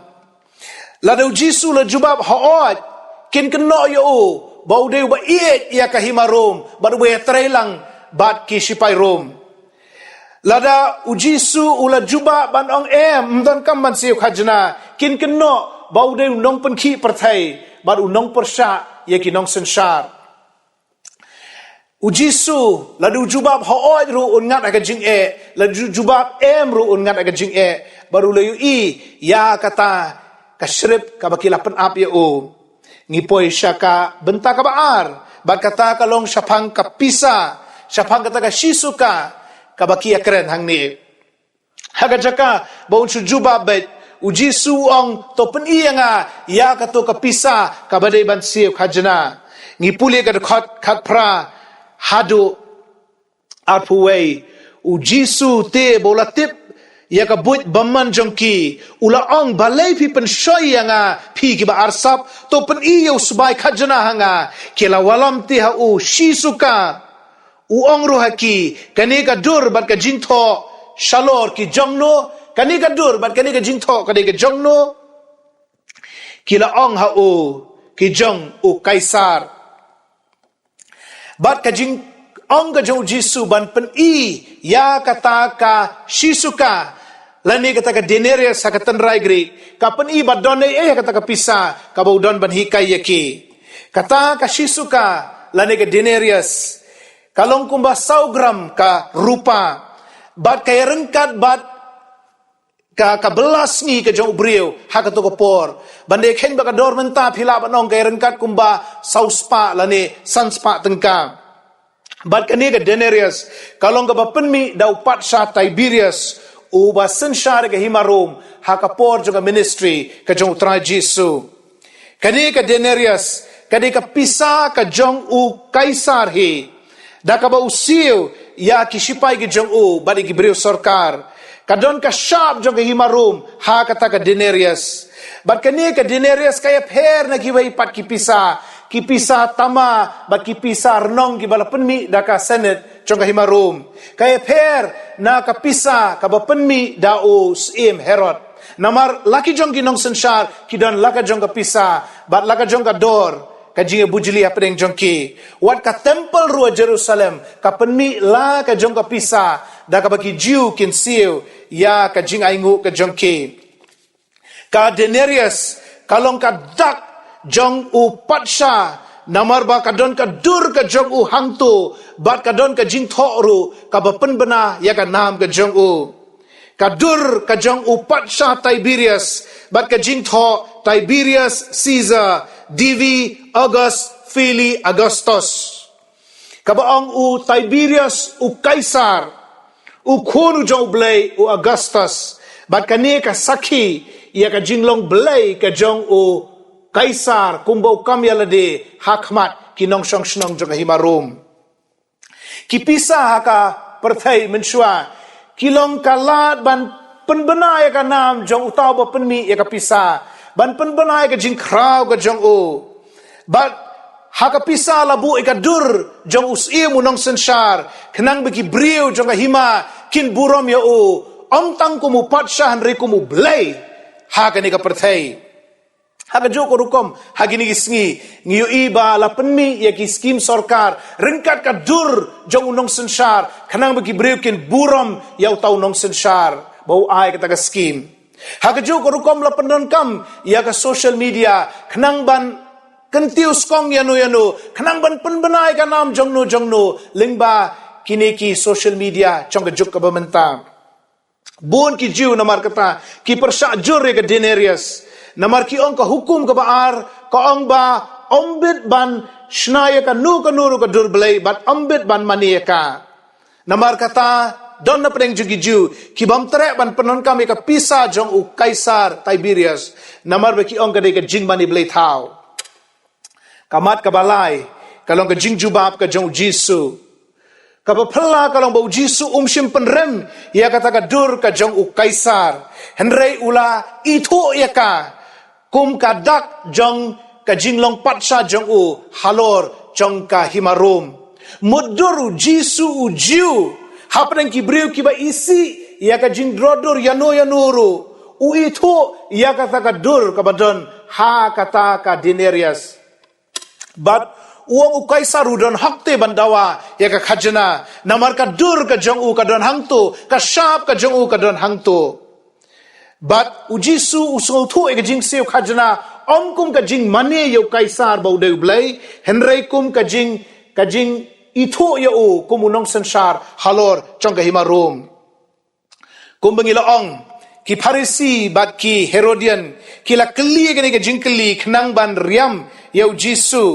Lada U Jisu u la jubab hooid, kin kynnoh ïa u ba u dei uba ïeit ïa ka hima Rom bad uba ïatrei lang bad ki shipai Rom. Lada U Jisu u la jubab ban ong em, ym donkam ban siew khajna, kin kynnoh ba u dei u nongpynkhih pyrthei bad u nongpyrshah ïa ki nongsynshar. U Jisu, lada u jubab hooid ruh un ngat ha ka jingeh, lada u jubab em ruh un ngat ha ka jingeh, bad u la ïohi ïa kata ka shrip kaba ki la pynap ïa u. Ngi poi sha ka bynta kaba ar, bad kata ka long shaphang ka pisa, shaphang kata ka shisuka kaba ki ïakren hangne. Ha ka jaka ba un shu jubab beit, u Jisu u ong, "To pyni ïa nga ïa kato ka pisa kaba dei ban siew khajna." Ngi pule ka dkhot khatphra haduh arphew wei. U Jisu te ba u la tip ïa ka buit bymman jong ki, u la ong, "Balei phi pynshoi ïa nga, phi kiba arsap? To pyni ïa u sbai khajna ha nga." Ki la wallam te ha u shi suka. U ong ruh ha ki, "Kane ka dur bad ka jingthoh shalor ki jong no? Kane ka dur bad kane ka jingthoh ka dei ka jong no?" Ki la ong ha u, "Ki jong u Kaisar." Bad ka jingong ka jong u Jisu ban pyni ïa kata ka shi suka lane kata ka denarius ha ka tynrai Greek, ka pyni ba don ei ei ha kata ka pisa kaba u don ban hikai ïa ki. Kata ka shi suka lane ka denarius ka long kumba saw gram ka rupa, bad ka ïaryngkat bad ka, ka bylla sngi ka jong u briew ha kato ka por. Ban dei kheiñ ba ka dor mynta phi lah ban ong ka ïaryngkat kumba saw spah lane san spah tyngka. Bad kane ka denarius ka long kaba pynmih da u patsha Tiberius, uba synshar ïa ka hima Rom ha ka por jong ka ministry ka jong u Trai Jisu. Kane ka denarius ka dei ka pisa ka jong u Kaisar hi, da kaba u siew ïa ki shipai ki jong u bad ïa ki briew sorkar. Ka don ka shap jong ka hima Rom ha kata ka denarius. Bad kane ka denarius ka ïapher na kiwei pat ki pisa, ki pisa tama bad ki pisa rnong kiba la pynmih da ka Senate jong ka hima Rom. Ka ïapher na ka pisa kaba pynmih da u Syiem Herod. Namar la ki jong ki nongsynshar ki don la ka jong ka pisa bad la ka jong ka dor ka jingïabujli hapdeng jong ki. Wat ka templ ruh ha Jerusalem ka pynmih la ka jong ka pisa da kaba ki Jiw kin siew ïa ka jingainguh ka jong ki. Ka denarius ka long ka dak jong u patsha, namar ba ka don ka dur ka jong u hangto bad ka don ka jingthoh ruh kaba pynbna ïa ka nam ka jong u. Ka dur ka jong u patsha Tiberius bad ka jingthoh Tiberius Caesar, Divi August Fili Augustus. Kaba ong u Tiberius u Kaisar, u khun u jong u Blei u Augustus, bad kane ka sakhi ïa ka jinglong blei ka jong u Kaisar kumba u kam ïa lade ha khmat ki nongshong shnong jong ka hima Rom. Ki pisa ha ka pyrthei mynshuwa ki long ka lad ban pynbna ïa ka nam jong uta uba pynmih ïa ka pisa, ban pynbna ïa ka jingkhraw ka jong u. Bad ha ka pisa la buh ïa ka dur jong u syiem u nongsynshar, khnang ba ki briew jong ka hima kin burom ïa u, ym tang kum u patsha hynrei kum u Blei ha kane ka pyrthei. Ha kajuh ka rukom ha kine ki sngi ngi ïohi ba la pynmih ïa ki skim sorkar ryngkat ka dur jong u nongsynshar, khnang ba ki briew kin burom ïa uta u nongsynshar ba u ai kata ka skim. Ha kajuh ka rukom la pyndonkam ïa ka social media khnang ban kyntiew skong ïano ïano, khnang ban pynbna ïa ka nam jongno jongno lyngba kine ki social media jong ka juk kaba mynta. Bun ki Jiw namar kata ki pyrshah jur ïa ka denarius. Namar ki ong ka hukum kaba ar ka ong ba ym bit ban shna ïa kano kano ruh ka dur blei bad ym bit ban mane ïa ka. Namar kata don na pdeng jong ki Jiw ki bym treh ban pyndonkam ïa ka pisa jong u Kaisar Tiberius, namar ba ki ong ka dei ka jingmane blei thaw. Ka mat kaba lai ka long ka jingjubab ka jong u Jisu. Kaba phylla ka long ba u Jisu um shym pynrem ïa kata ka dur ka jong u Kaisar, hynrei u la ithuh ïa ka kum ka dak jong ka jinglong patsha jong u halor jong ka hima Rom. Mutdur u Jisu u Jiw hapdeng ki briew kiba isih ïa ka jingdro dur ïano ïano ruh, u ithuh ïa kata ka dur kaba don ha kata ka denarius. Bad u ong u Kaisar u don hok te ban dawa ïa ka khajna, namar ka dur ka jong u ka don hangto, ka shap ka jong u ka don hangto. Bad u Jisu u sngewthuh ïa ka jingsiew khajna ym kum ka jingmane ïa u Kaisar ba u dei u blei, hynrei kum ka jing, ka jingithuh ïa u kum u nongsynshar halor jong ka hima Rom. Kumba ngi la ong, ki Pharisi bad ki Herodian ki la kylli kane ka jingkylli khnang ban riam ïa u Jisu.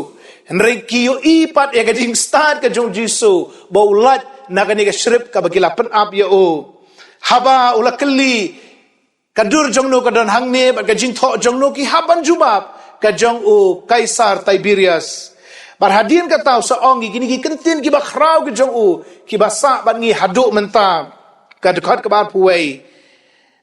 Hynrei ki ïohi pat ïa ka jingstad ka jong u Jisu ba u lait na kane ka shrip kaba ki la pynap ïa u. Haba u la kylli, ka dur jong no ka don hangne, bad ka jingthoh jong no, ki hap ban jubab, ka jong u Kaisar Tiberius. Bad hadien kata u sa ong ïa kine ki kyntien kiba khraw ki jong u, kiba sah bad ngi haduh mynta. Ka dkhot kaba arphew wei.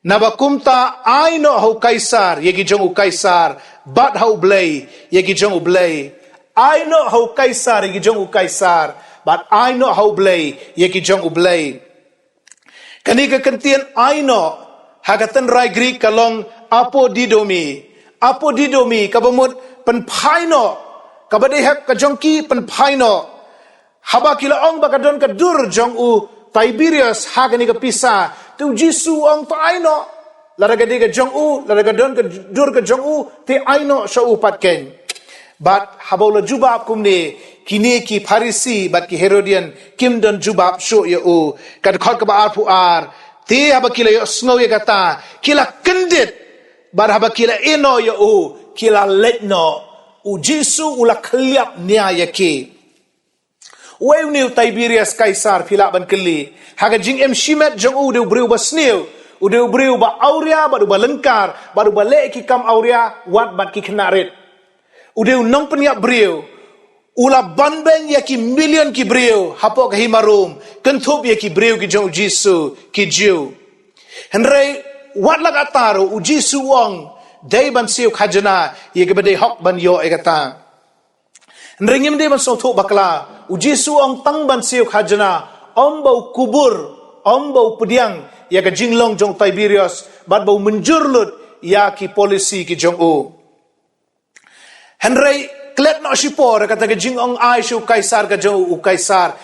Naba kumta ai noh ha u Kaisar ïa ki jong u Kaisar, bad ha u Blei ïa ki jong u Blei. Ai noh ha u Kaisar ïa ki jong u Kaisar, bad ai noh ha u Blei ïa ki jong u Blei. Kane ka kyntien ai noh, ha ka tynrai Greek ka long apodidomi. Apodidomi, kaba mut pynphai noh, kaba dei hep ka jong ki pynphai noh. Haba ki la ong ba ka don ka dur jong u Tiberius ha kane ka pisa, te u Jisu u ong to ai noh. Lada ka dei ka jong u, lada ka don ka dur ka jong u, te ai noh sha u pat keiñ. Bad haba u la jubab kumne, kine ki Pharisi bad ki Herodian kim don jubab shuh ïa u. Ka dkhot kaba arphew ar. Te haba ki la ïohsngew ïa kata, ki la kyndit. Bad haba ki la ïehnoh ïa u, ki la leit noh. U Jisu u la khylliap nia ïa ki. Uei une u Tiberius Kaisar, phi lah ban kylli? Ha ka jingim shimet jong u, u dei u briew ba sniew, u dei u briew ba awria, bad u ba lyngkar, bad u ba leh ki kam awria wat bad ki khynnah rit. U dei u nongpynïap briew. U la banbeiñ ïa ki million ki briew hapoh ka hima Rom, kynthup ïa ki briew ki jong u Jisu, ki Jiw. Hynrei wat la katta ruh, u Jisu u ong, dei ban siew khajna ïa kiba dei hok ban ïoh ïa kata. Hynrei ngim dei ban sngewthuh bakla, u Jisu u ong tang ban siew khajna, ym ba u kubur, ym ba u pdiang ïa ka jinglong jong u Tiberius, bad ba u mynjur lut ïa ki polisi ki jong u. Hynrei klet noh shipor, kata ka jingong ai sha u Kaisar ka jong u Kaisar.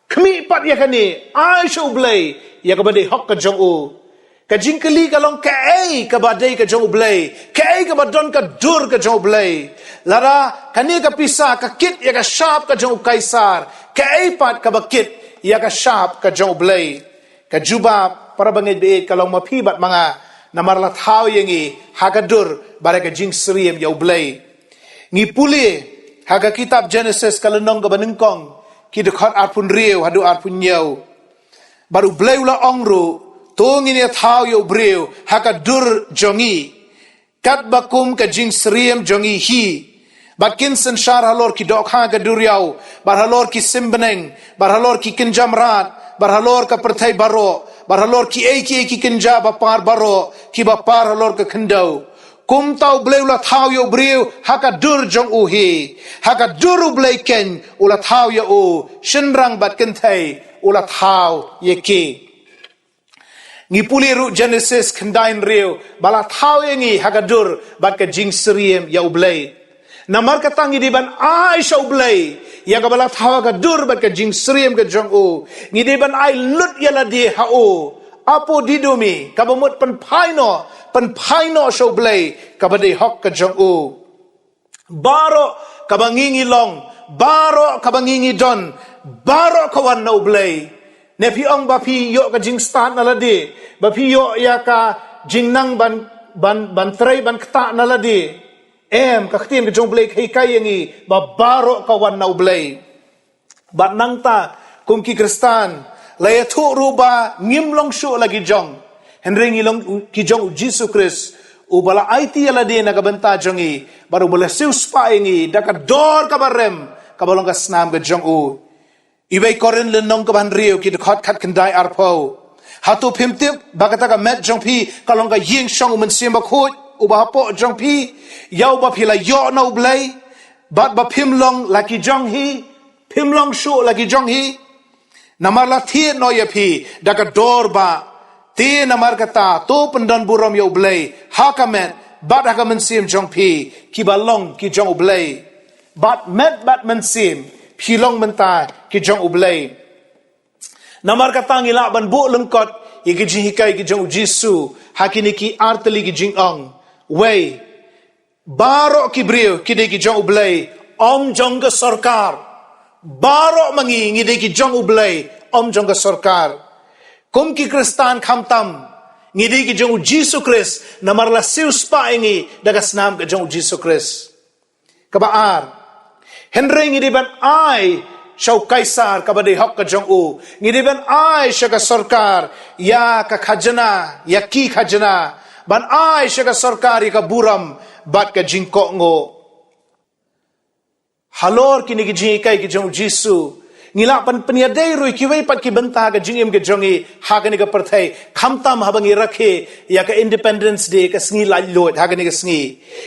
Khmih pat ïa kane, ai sha u Blei ïa kaba dei hok ka jong u. Ka jingkylli ka long kaei kaba dei ka jong u Blei, kaei kaba don ka dur ka jong u Blei. Lada kane ka pisa ka kit ïa ka shap ka jong u Kaisar, kaei pat kaba kit ïa ka shap ka jong u Blei. Ka jubab, para bangeit baieit, ka long ma phi bad ma nga, namar la thaw ïa ngi ha ka dur bad ha ka jingsyriem ïa u Blei. Ngi pule ha ka kitab Genesis ka lynnong kaba nyngkong, ki dkhot arphew hynriew haduh arphew hynñiew. Bad u Blei u la ong ruh, to ngin ïa thaw ïa u briew ha ka dur jong ngi, katba kum ka jingsyriem jong ngi hi. Bad kin synshar halor ki dohkha ka duriaw, bad halor ki sim bneng, bad halor ki kynja mrad, bad halor ka pyrthei baroh, bad halor kiei kiei ki kynja ba par baroh, kiba par halor ka khyndew. Kumta u Blei u la thaw ïa u briew ha ka dur jong u hi. Ha ka dur u Blei keiñ u la thaw ïa u, shynrang bad kynthei u la thaw ïa ki. Ngi pule ruh Genesis khyndai hynriew, ba la thaw ïa ngi ha ka dur bad ka jingsyriem ïa u Blei. Namar kata ngi dei ban ai sha u Blei ïa kaba la thaw ha ka dur bad ka jingsyriem ka jong u. Ngi dei ban ai lut ïa lade ha u. Apodidomi, kaba mut pynphai noh, pynphai noh sha u Blei kaba dei hok ka jong u. Baroh kaba ngi ngi long, baroh kaba ngi ngi don, baroh ka wan na u Blei. Ne phi ong ba phi ïoh ka jingstad na lade, ba phi ïoh ïa ka jingnang ban, ban, ban trei ban ktah na lade. Em, ka ktien ka jong u Blei ka hikai ïa ngi ba baroh ka wan na u Blei. Bad nangta, kum ki Khristan, la ïathuh ruh ba ngim long shuh la ki jong, hynrei ngi long u-, ki jong u Jisu Khrist, uba la aiti ïa lade na ka bynta jong ngi, bad uba la siewspah ïa ngi da ka dor kaba rem, kaba long ka snam ka jong u. Iwei Korinth lynnong kaba hynriew, ki dkhot khatkhyndai arphew. Hato phim tip ba kata ka met jong phi ka long ka ïing shong u Mynsiem Bakhuid uba hapoh jong phi, ïa uba phi la ïoh na u Blei, bad ba phim long la ki jong hi, phim long shuh la ki jong hi. Namar la thied noh ïa phi da ka dor bah. Te namar kata, to pyndon burom ïa u Blei ha ka met bad ha ka mynsiem jong phi, kiba long ki jong u Blei. Bad met bad mynsiem phi long mynta ki jong u Blei. Namar kata ngi lah ban buh lyngkot ïa ki jinghikai ki jong u Jisu ha kine ki artylli ki jingong. Wei, baroh ki briew ki dei ki jong u Blei, ym jong ka sorkar. Baroh ma ngi ngi dei ki jong u Blei, ym jong ka sorkar. Kum ki Khristan khamtam, ngi dei ki jong u Jisu Khrist, namar la siewspah ïa ngi da ka snam ka jong u Jisu Khrist. Kaba ar, hynrei ngi dei ban ai sha u Kaisar kaba dei hok ka jong u. Ngi dei ban ai sha ka sorkar ïa ka khajna, ïa ki khajna, ban ai sha ka sorkar ïa ka burom bad ka jingkohnguh. Halor kine ki jinghikai ki jong u Jisu, ngi lah ban pynïadei ruh ïa kiwei pat ki bynta ka jingim ka jong ngi ha kane ka pyrthei, khamtam haba ngi rakhe ïa ka Independence Day, ka sngi laitluid ha kane ka sngi.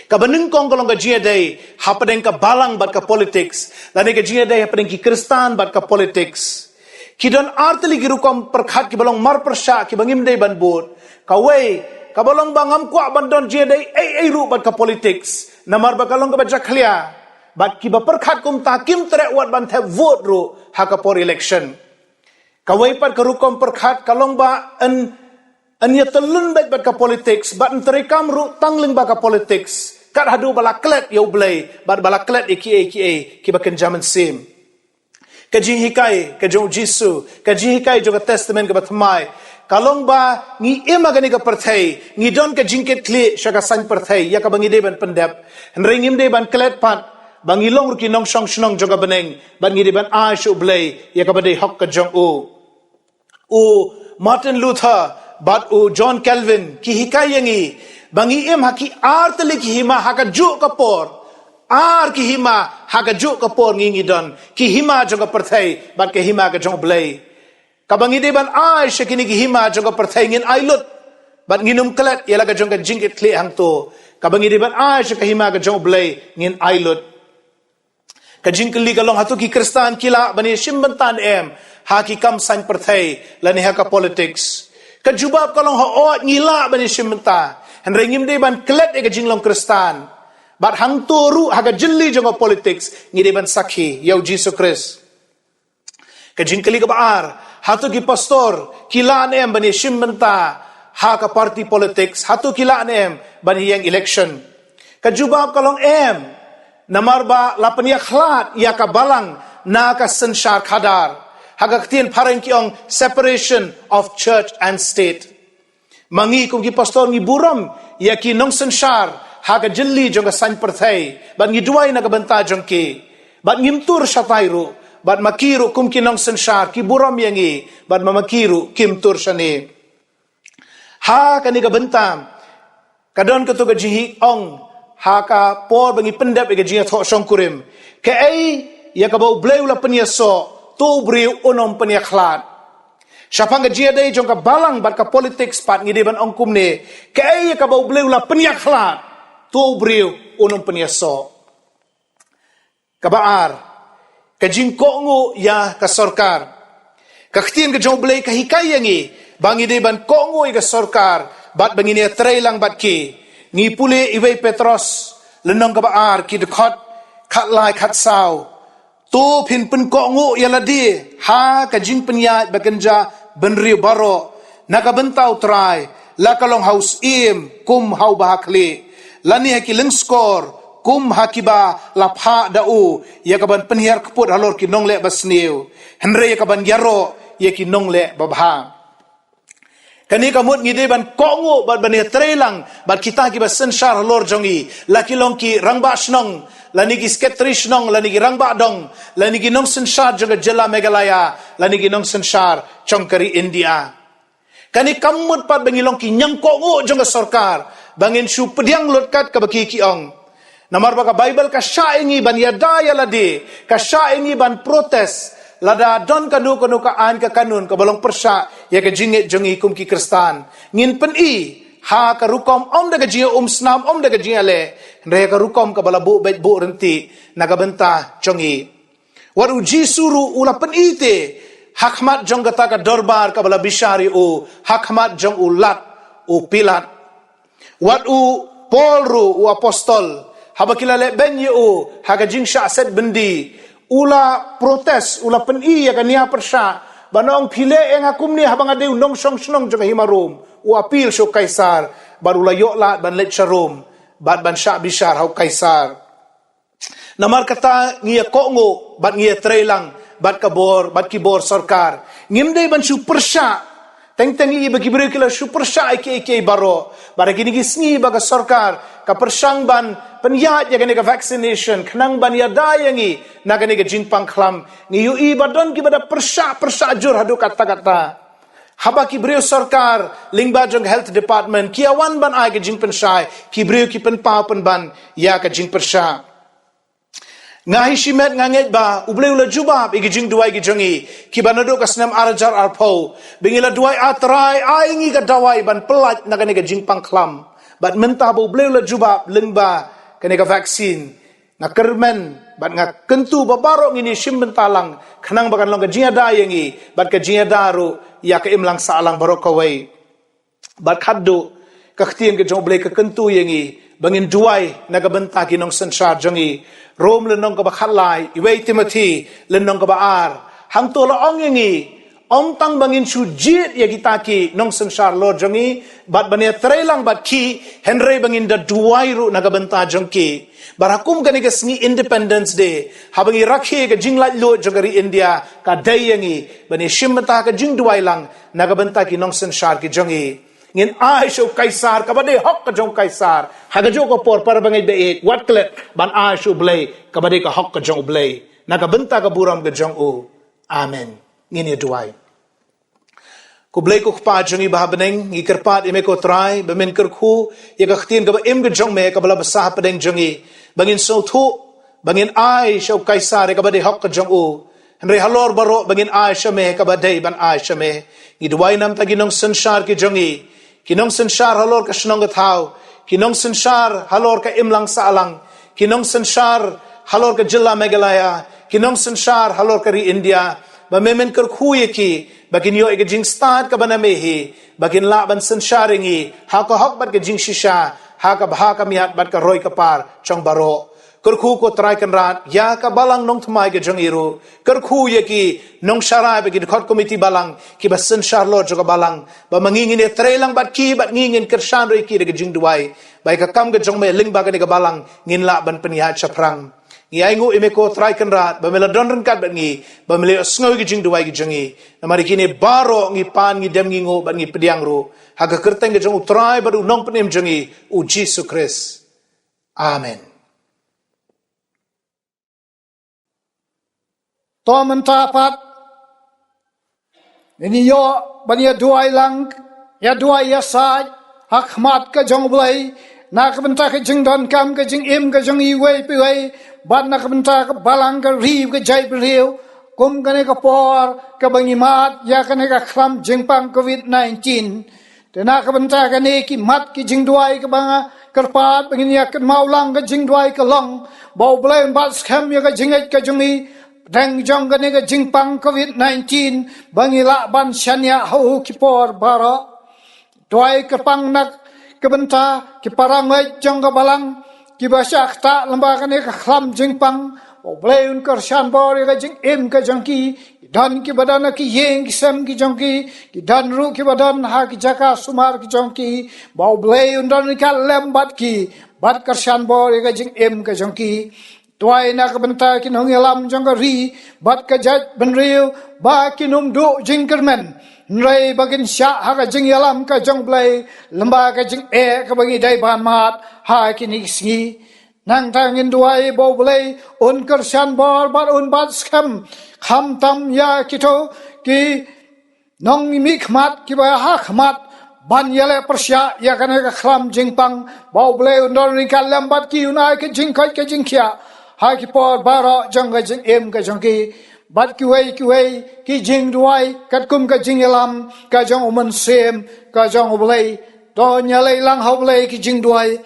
Kaba nyngkong ka long ka jingïadei hapdeng ka balang bad ka politics, lane ka jingïadei hapdeng ki Khristan bad ka politics. Ki don artylli ki rukom pyrkhat kiba long marpyrshah kiba ngim dei ban bud. Kawei, kaba long ba ngam kwah ban don jingïadei ei ei ruh bad ka politics, namar ba ka long kaba jakhlia. Bad kiba pyrkhat kumta kim treh wat ban thep vote ruh ha ka por election. Kawei pat ka rukom pyrkhat ka long ba yn, yn ïatyllun beit bad ka politics, bad yn treikam ruh tang lyngba ka politics, kat haduh ba la klet ïa U Blei bad ba la klet ïa kiei kiei kiba kynja mynsiem. Ka jinghikai ka jong u Jisu, ka jinghikai jong ka Testament kaba thymmai, ka long ba ngi im ha kane ka pyrthei, ngi don ka jingkitkhlieh sha ka saiñ pyrthei ïa kaba ngi dei ban pyndep. Hynrei ngim dei ban klet pat ba ngi long ruh ki nongshong shnong jong ka bneng, bad ngi dei ban ai sha U Blei ïa kaba dei hok ka jong u. U Martin Luther bad u John Calvin ki hikai ïa ngi ba ngi im ha ki artylli ki hima ha kajuh ka por. Ar ki hima ha kajuh ka por ngi ngi don, ki hima jong ka pyrthei bad ka hima ka jong U Blei. Kaba ngi dei ban ai sha kine ki hima jong ka pyrthei ngin ai lut, bad ngin ym klet ïa la ka jong ka jingkitkhlieh hangto. Kaba ngi dei ban ai sha ka hima ka jong U Blei ngin ai lut. Ka jingkylli ka long, hato ki Khristan ki lah ban ïashim bynta ne em ha ki kam saiñ pyrthei lane ha ka politics? Ka jubab ka long, hooid ngi lah ban ïashim bynta. Hynrei ngim dei ban klet ïa ka jinglong Khristan. Bad hangto ruh ha ka jylli jong ka politics ngi dei ban sakhi ïa u Jisu Khrist. Ka jingkylli kaba ar, hato ki pastor ki lah ne em ban ïashim bynta ha ka party politics? Hato ki lah ne em ban ïeng election? Ka jubab ka long em. Namar ba la pynïakhlad ïa ka balang na ka synshar khadar. Ha ka ktien phareng ki ong separation of church and state. Ma ngi kum ki pastor ngi burom ïa ki nongsynshar ha ka jylli jong ka saiñ pyrthei, bad ngi duwai na ka bynta jong ki. Bad ngim tur shatai ruh, bad ma ki ruh kum ki nongsynshar ki burom ïa ngi, bad ma ma ki ruh kim tur shane. Ha kane ka bynta ka don kato ka jinghi ong ha ka por ba ngi pyndep ïa ka jingïathoh shongkurim. Kaei ïa kaba U Blei u la pynïasoh, to u briew un ym pynïakhlad. Shaphang ka jingïadei jong ka balang bad ka politics pat ngi dei ban ong kumne, kaei ïa kaba U Blei u la pynïakhlad, to u briew un ym pynïasoh. Kaba ar, ka jingkohnguh ïa ka sorkar. Ka ktien ka jong U Blei ka hikai ïa ngi ba ngi dei ban kohnguh ïa ka sorkar bad ba ngin ïatreilang bad ki. Ngi pule Iwei Petros lynnong kaba ar, ki dkhot khatlai khatsaw. To phin pynkohnguh ïa lade ha ka jingpynïaid ba kynja bynriew baroh, na ka bynta U Trai, la ka long ha u syiem kum ha uba ha khlieh, lane ha ki lyngskor kum ha kiba la phah da u, ïa kaban pynhiar kput halor ki nongleh basniew, hynrei ïa kaban ïaroh ïa ki nongleh babha. Kane ka mut ngi dei ban kohnguh bad ban ïatreilang bad kita kiba synshar halor jong ngi, la ki long ki rangbah shnong, lane ki sekretari shnong, lane ki rangbah dong, lane ki nongsynshar jong ka jylla Meghalaya, lane ki nongsynshar jong ka ri India. Kane kam mut pat ba ngi long ki ñiangkohnguh jong ka sorkar, ba ngin shu pdiang lut kat kaba ki ki ong. Namar ba ka Baibl ka shah ïa ngi ban ïada ïa lade, ka shah ïa ngi ban protest lada don kano kano ka aiñ ka kanun kaba long pyrshah ïa ka jingngeit jong ngi kum ki Khristan. Ngin pyni ha ka rukom, ym da ka jingïaumsnam, ym da ka jingïaleh, hynrei ha ka rukom kaba la buh beit buh ryntih na ka bynta jong ngi. Wat u Jisu ruh u la pyni te ha khmat jong kata ka dorbar kaba la bishar ïa u ha khmat jong u lat u Pilat. Wat u Paul ruh, u apostol, haba ki la leh beiñ ïa u ha ka jingshah set byndi, u la protest, u la pyni ïa ka nia pyrshah, ba nong phi leh ïa nga kumne haba nga dei u nongshong shnong jong ka hima Rom. U appeal sha u Kaisar bad u la ïoh lad ban leit sha Rom bad ban shah bishar ha u Kaisar. Namar kata ngi ïa kohnguh bad ngi ïa treilang bad ka bor, bad ki bor sorkar. Ngim dei ban shu pyrshah Teng teng i ba ki briew ki la shu pyrshah ïa kiei kiei baroh. Bad ha kine ki sngi ba ka sorkar ka pyrshang ban pynïaid ïa kane ka vaccination khnang ban ïada ïa ngi na kane ka jingpang khlam, ngi ïohi ba don kiba da pyrshah pyrshah jur haduh katta katta. Haba ki briew sorkar lyngba jong health department ki ïa wan ban ai ka jingpynshai, ki briew ki pynpaw pynban ïa ka jingpyrshah. Nga hi shimet nga ngeit ba U Blei u la jubab ïa ki jingduwai ki jong ngi kiba naduh ka snem ar hajar arphew, ba ngi la duwai, A Trai, ai ngi ka dawai ban pyllait na kane ka jingpang khlam. Bad mynta ba U Blei u la jubab lyngba kane ka vaccine, nga kyrmen bad nga kyntu ba baroh ngin ïashim bynta lang khnang ba kan long ka jingïada ïa ngi bad ka jingïada ruh ïa ka imlang sahlang baroh kawei. Bad khatduh, ka ktien ka jong U Blei ka kyntu ïa ngi ba ngin duwai na ka bynta ki nongsynshar jong ngi. Rom lynnong kaba khatlai, Wei Timothi lynnong kaba ar, hangto la ong ïa ngi, ym tang ba ngin shu jied ïa kita ki nongsynshar halor jong ngi bad ban ïatreilang bad ki, hynrei ba ngin da duwai ruh na ka bynta jong ki. Bad ha kum kane ka sngi Independence Day, haba ngi rakhe ka jinglaitluid jong ka ri India, ka dei ïa ngi ban ïashim bynta ka jingduwai lang na ka bynta ki nongsynshar ki jong ngi. Ngin ai sha u Kaisar kaba dei hok ka jong u Kaisar, ha kajuh ka por, para bangeit ba ïeit, wat klet ban ai sha U Blei kaba dei ka hok ka jong U Blei, na ka bynta ka burom ka jong u. Amen. Ngin ïa duwai. Ko Blei ko Kpa jong ngi ba ha bneng, ngi kyrpad ïa me ko Trai ba men kyrkhu ïa ka ktien kaba im ka jong me kaba la bsa hapdeng jong ngi, ba ngin sngewthuh ba ngin ai sha u Kaisar ïa kaba dei hok ka jong u, hynrei halor baroh ba ngin ai sha me kaba dei ban ai sha me. Ngi duwai namar ki nongsynshar ki jong ngi, ki nongsynshar halor ka shnong ka thaw, ki nongsynshar halor ka imlang sahlang, ki nongsynshar halor ka jylla Meghalaya, ki nongsynshar halor ka ri India, ba me men kyrkhu ïa ki ba kin ïoh ïa ka jingstad kaba na me hi, ba kin lah ban synshar ïa ngi ha ka hok bad ka jingshisha, ha ka bha ka miat bad ka roi ka par jong baroh. Kyrkhu ko Trai Kynrad ïa ka balang nongthymmai ka jong ngi ruh. Kyrkhu ïa ki nongsharai bad ki dkhot komiti balang kiba synshar halor jong ka balang, ba ma ngi ngin ïatreilang bad ki bad ngi ngin kyrshan ruh ïa ki da ka jingduwai, ba ïa ka kam ka jong me lyngba kane ka balang ngin lah ban pynïaid shaphrang. Ngi ainguh ïa me ko Trai Kynrad ba me la don ryngkat bad ngi, ba me la ïohsngew ïa ki jingduwai ki jong ngi. Namar ïa kine baroh ngi pan, ngi dem, ngi nguh bad ngi pdiang ruh ha ka kyrteng ka jong u Trai bad u Nongpynim jong ngi, u Jisu Khrist. Amen. To mynta pat ngin ïoh ban ïa duwai lang, ïa duwai ïa said ha khmat ka jong U Blei, na ka bynta ka jingdonkam ka jingim ka jong iwei pa iwei, bad na ka bynta ka balang, ka ri, ka jaitbynriew, kum kane ka por kaba ngi mad ïa kane ka khlam jingpang covid nineteen. Te na ka bynta kane ki mat ki jingduwai kaba nga kyrpad ba ngin ïa kynmaw lang, ka jingduwai ka long ba U Blei un bat skhem ïa ka jingngeit ka jong ngi hapdeng jong kane ka jingpang covid nineteen, ba ngi lah ban shaniah ha u ki por baroh. Duwai kyrpang na ka bynta ki para ngeit jong ka balang kiba shah ktah lyngba kane ka khlam jingpang, ba U Blei un kyrshan bor ïa ka jingim ka jong ki. Ki don kiba don ha ki ïing ki sem ki jong ki, ki don ruh kiba don ha ki jaka sumar ki jong ki, ba U Blei un don ryngkat lem bad ki, bad kyrshan bor ïa ka jingim ka jong ki. Duwai na ka bynta ki nongïalam jong ka ri bad ka jaitbynriew, ba kin ym duh jingkyrmen, hynrei ba kin shah ha ka jingïalam ka jong U Blei lyngba ka jingeh kaba ngi dei ban mad ha kine ki sngi. Nangta ngin duwai ba U Blei un kyrshan bor bad un bat skhem, khamtam ïa kito ki nongmihkhmat kiba ha khmat ban ïaleh pyrshah ïa kane ka khlam jingpang, ba U Blei un don ryngkat lem bad ki, un ai ka jingkoit ka jingkhiah ha ki por baroh jong ka jingim ka jong ki. Bad kiwei kiwei ki jingduwai katkum ka jingïalam ka jong u Mynsiem ka jong U Blei. To ngin ïaleh lang ha U Blei ki jingduwai.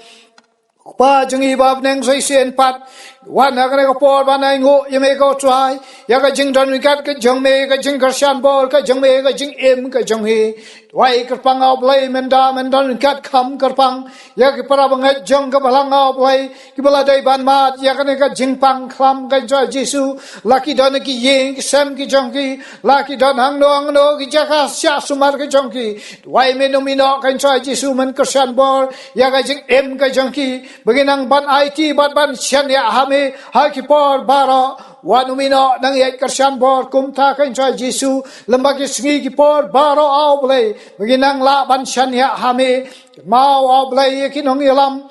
Kpa jong ngi ba ha bneng, sa shisien pat wan ha kane ka por ban ainguh ïa me ko Trai, ïa ka jingdon ryngkat ka jong me, ka jingkyrshan bor ka jong me, ka jingim ka jong ngi. Duwai kyrpang ha U Blei, mynta men don ryngkat kham kyrpang ïa ki para bangeit jong ka balang ha U Blei kiba la dei ban mad ïa kane ka jingpang khlam ka jong U Trai Jisu. La ki don ha ki ïing ki sem ki jong ki, la ki don hangno hangno ki jaka shah sumar ki jong ki, duwai me, ïa me, ïa me ko Trai Jisu, men kyrshan bor ïa ka jingim ka jong ki, ba kin nang ban aiti bad ban shaniah ha me ha ki por baroh. Wan u mih noh, nang ïaid kyrshan bor kumta, ko Trai Jisu, lem bad ki sngi ki por baroh, A U Blei, ba ngin nang lah ban shaniah ha me. Kynmaw, A U Blei, ïa ki nongïalam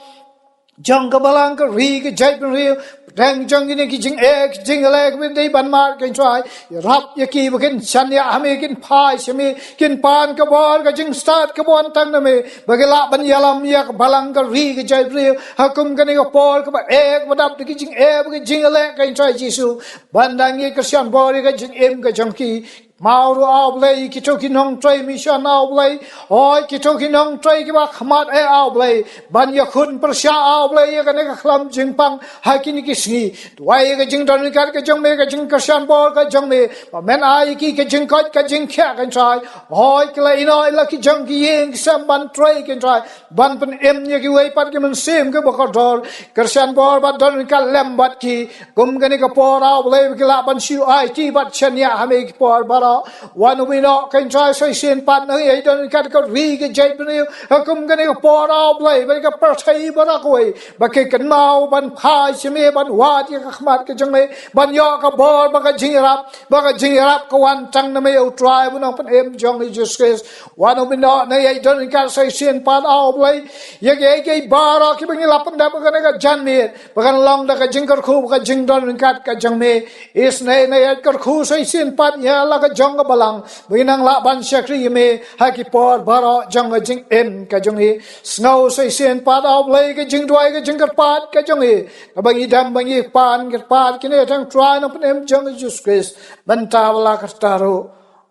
jong ka balang, ka ri, ka jaitbynriew, pdeng jong kine ki jingeh, ki jingleh kiba dei ban mad, ko Trai. Ïarap ïa ki ba kin shaniah ha me, kin phai sha me, kin pan ka bor, ka jingstad kaba wan tang na me, ba ki lah ban ïalam ïa ka balang, ka ri, ka jaitbynriew ha kum kane ka por kaba eh, kaba dap da ki jingeh bad ki jingleh, ko Trai Jisu. Ban dang ïaid kyrshan bor ïa ka jingim ka jong ki. Kynmaw ruh, A U Blei, kito ki nongtrei mission, A U Blei. Hooid, kito ki nongtrei kiba khmat eh, A U Blei, ban ïakhun pyrshah, A U Blei, ïa kane ka khlam jingpang ha kine ki sngi. Duwai ïa ka jingdon ryngkat ka jong me, ka jingkyrshan bor ka jong me, ba men ai ïa ki ka jingkoit ka jingkhiah, ko Trai. Hooid, ki la ïehnoh ïa la ki jong ki ïing ki sem ban trei, ko Trai, ban pynim ïa kiwei pat ki mynsiem kiba kordor. Kyrshan bor bad don ryngkat lem bad ki. Kum kane ka por, A U Blei, ba ki lah ban shu aiti bad shaniah ha me ki por baroh. Wan u mih noh, ko Trai, sa shisien pat nang ïai don ryngkat ka ri, ka jaitbynriew ha kum kane ka por, A U Blei, bad ka pyrthei baroh kawei, ba ki kynmaw ban phai sha me, ban wad ïa ka khmat ka jong me, ban ïoh ka bor bad ka jingïarap, bad ka jingïarap ka wan tang na me, U Trai, U Nongpynim jong ngi Jisu Khrist. Wan u mih noh, nang ïai don ryngkat sa shisien pat, A U Blei, ïa kiei kiei baroh kiba ngi la pyndep ha kane ka janmiet, ba kan long da ka jingkyrkhu bad ka jingdon ryngkat ka jong me. Isynei nang ïai kyrkhu sa shisien pat ïa la ka jong ka balang, ba ngin nang lah ban shakri ïa me ha ki por baroh jong ka jingim ka jong ngi. Sngew sa shisien pat, A U Blei, ka jingduwai, ka jingkyrpad ka jong ngi, kaba ngi dem, ba ngi pan kyrpad kine tang ha U Trai, U Nongpynim jong ngi Jisu Khrist, mynta bad la karta ruh.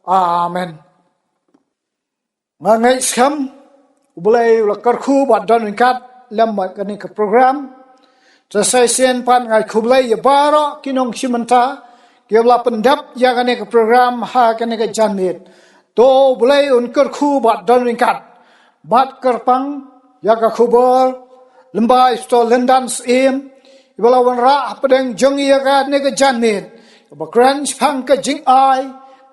Amen. Nga ngeit skhem U Blei u la kyrkhu bad don ryngkat lem bad kane ka program. Te sa shisien pat nga ai khublei ïa baroh ki nongshim bynta kiba la pyndep ïa kane ka program ha kane ka janmiet. To U Blei un kyrkhu bad don ryngkat bad kyrpang ïa ka khubor lem bad i Pastor Lyndan Syiem, iba la wanrah hapdeng jong ngi ïa kane ka janmiet, kaba kren shaphang ka jingai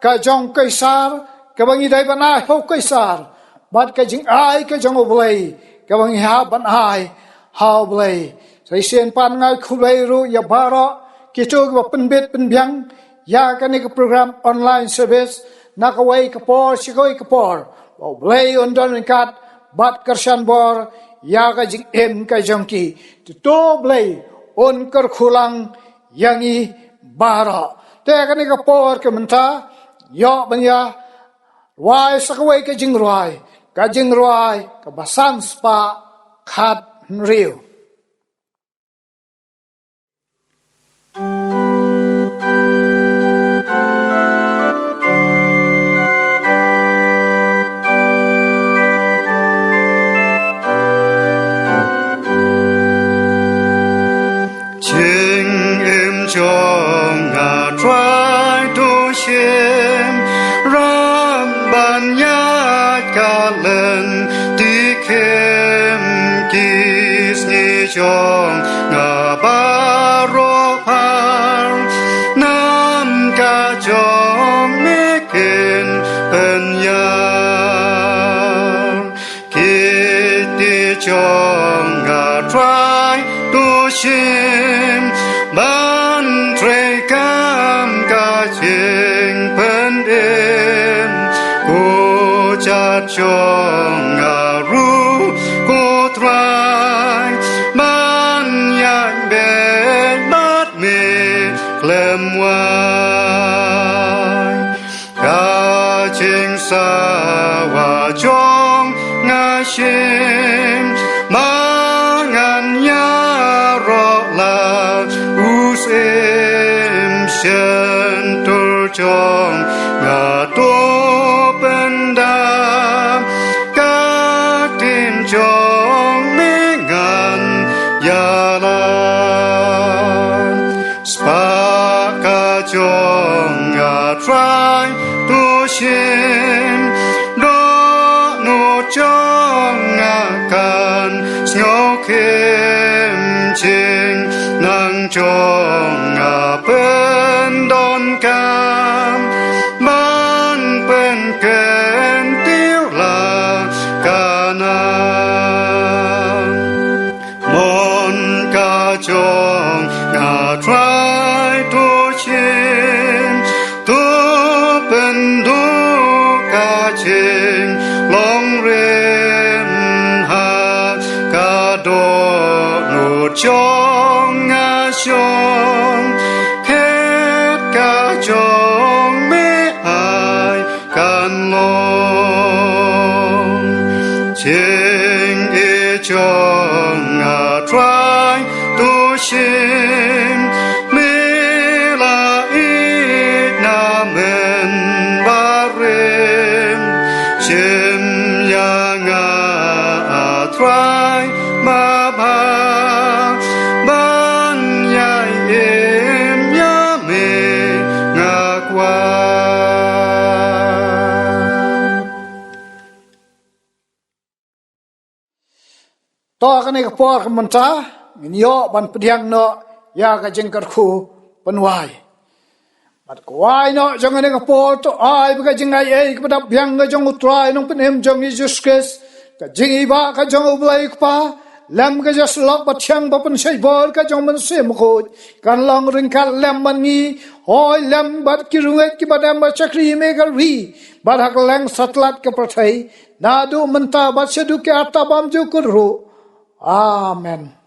ka jong u Kaisar, kaba ngi dei ban ai ha u Kaisar, bad ka jingai ka jong U Blei, kaba ngi hap ban ai ha U Blei. Sa shisien pat nga ai khublei ruh ïa baroh kito kiba pynbit pynbiang ïa kane ka program online service na kawei ka por sha kawei ka por. Ba U Blei un don ryngkat bad kyrshan bor ïa ka jingim ka jong ki. To U Blei un kyrkhu lang ïa ngi baroh. Te kane ka por ka mynta, ïoh ban ïa rwai sa kawei ka jingrwai, ka jingrwai kaba san spah khathynriew. Jingim jong nga Trai, to shim, rap ban ïaid ka lynti khim, ki sngi jong nga baroh phar nam ka jong me kin pynïar. Ki kti jong nga Trai, to shim, ban trei kam ka jingpynim. Ko jait jong nga ruh, ko Trai, ban ïaid beit bad me khlem wai. Ka jingsawa jong nga shim, ba ngan ïaroh la u syiem, shyntur jong nga to pynda, ka ktien jong me ngan ïalam. Spah ka jong nga Trai, to shim, dohnud jong nga kan sngew khim, jingnang jong nga pyndonkam, ban pynkyntiew la ka nam. Mon ka jong nga Trai, to To kane ka por ka mynta ngin ïoh ban pdiang noh ïa ka jingkyrkhu pynwai. Bad ka wai noh jong kane ka por to ai ba ka jingaiei kaba dap biang ka jong U Trai Nongpynim jong ngi Jisu Khrist, ka jingïeit ka jong U Blei Kpa, lem ka jingïasyllok bathiang ba pynshait bor ka jong U Mynsiem Bakhuid kan long ryngkat lem bad ngi, hoi lem bad ki riewngeit kiba dem bad shakri ha me ka ri bad ha kylleng satlak ka pyrthei, naduh mynta bad shaduh ki arta bymjukut ruh. Amen.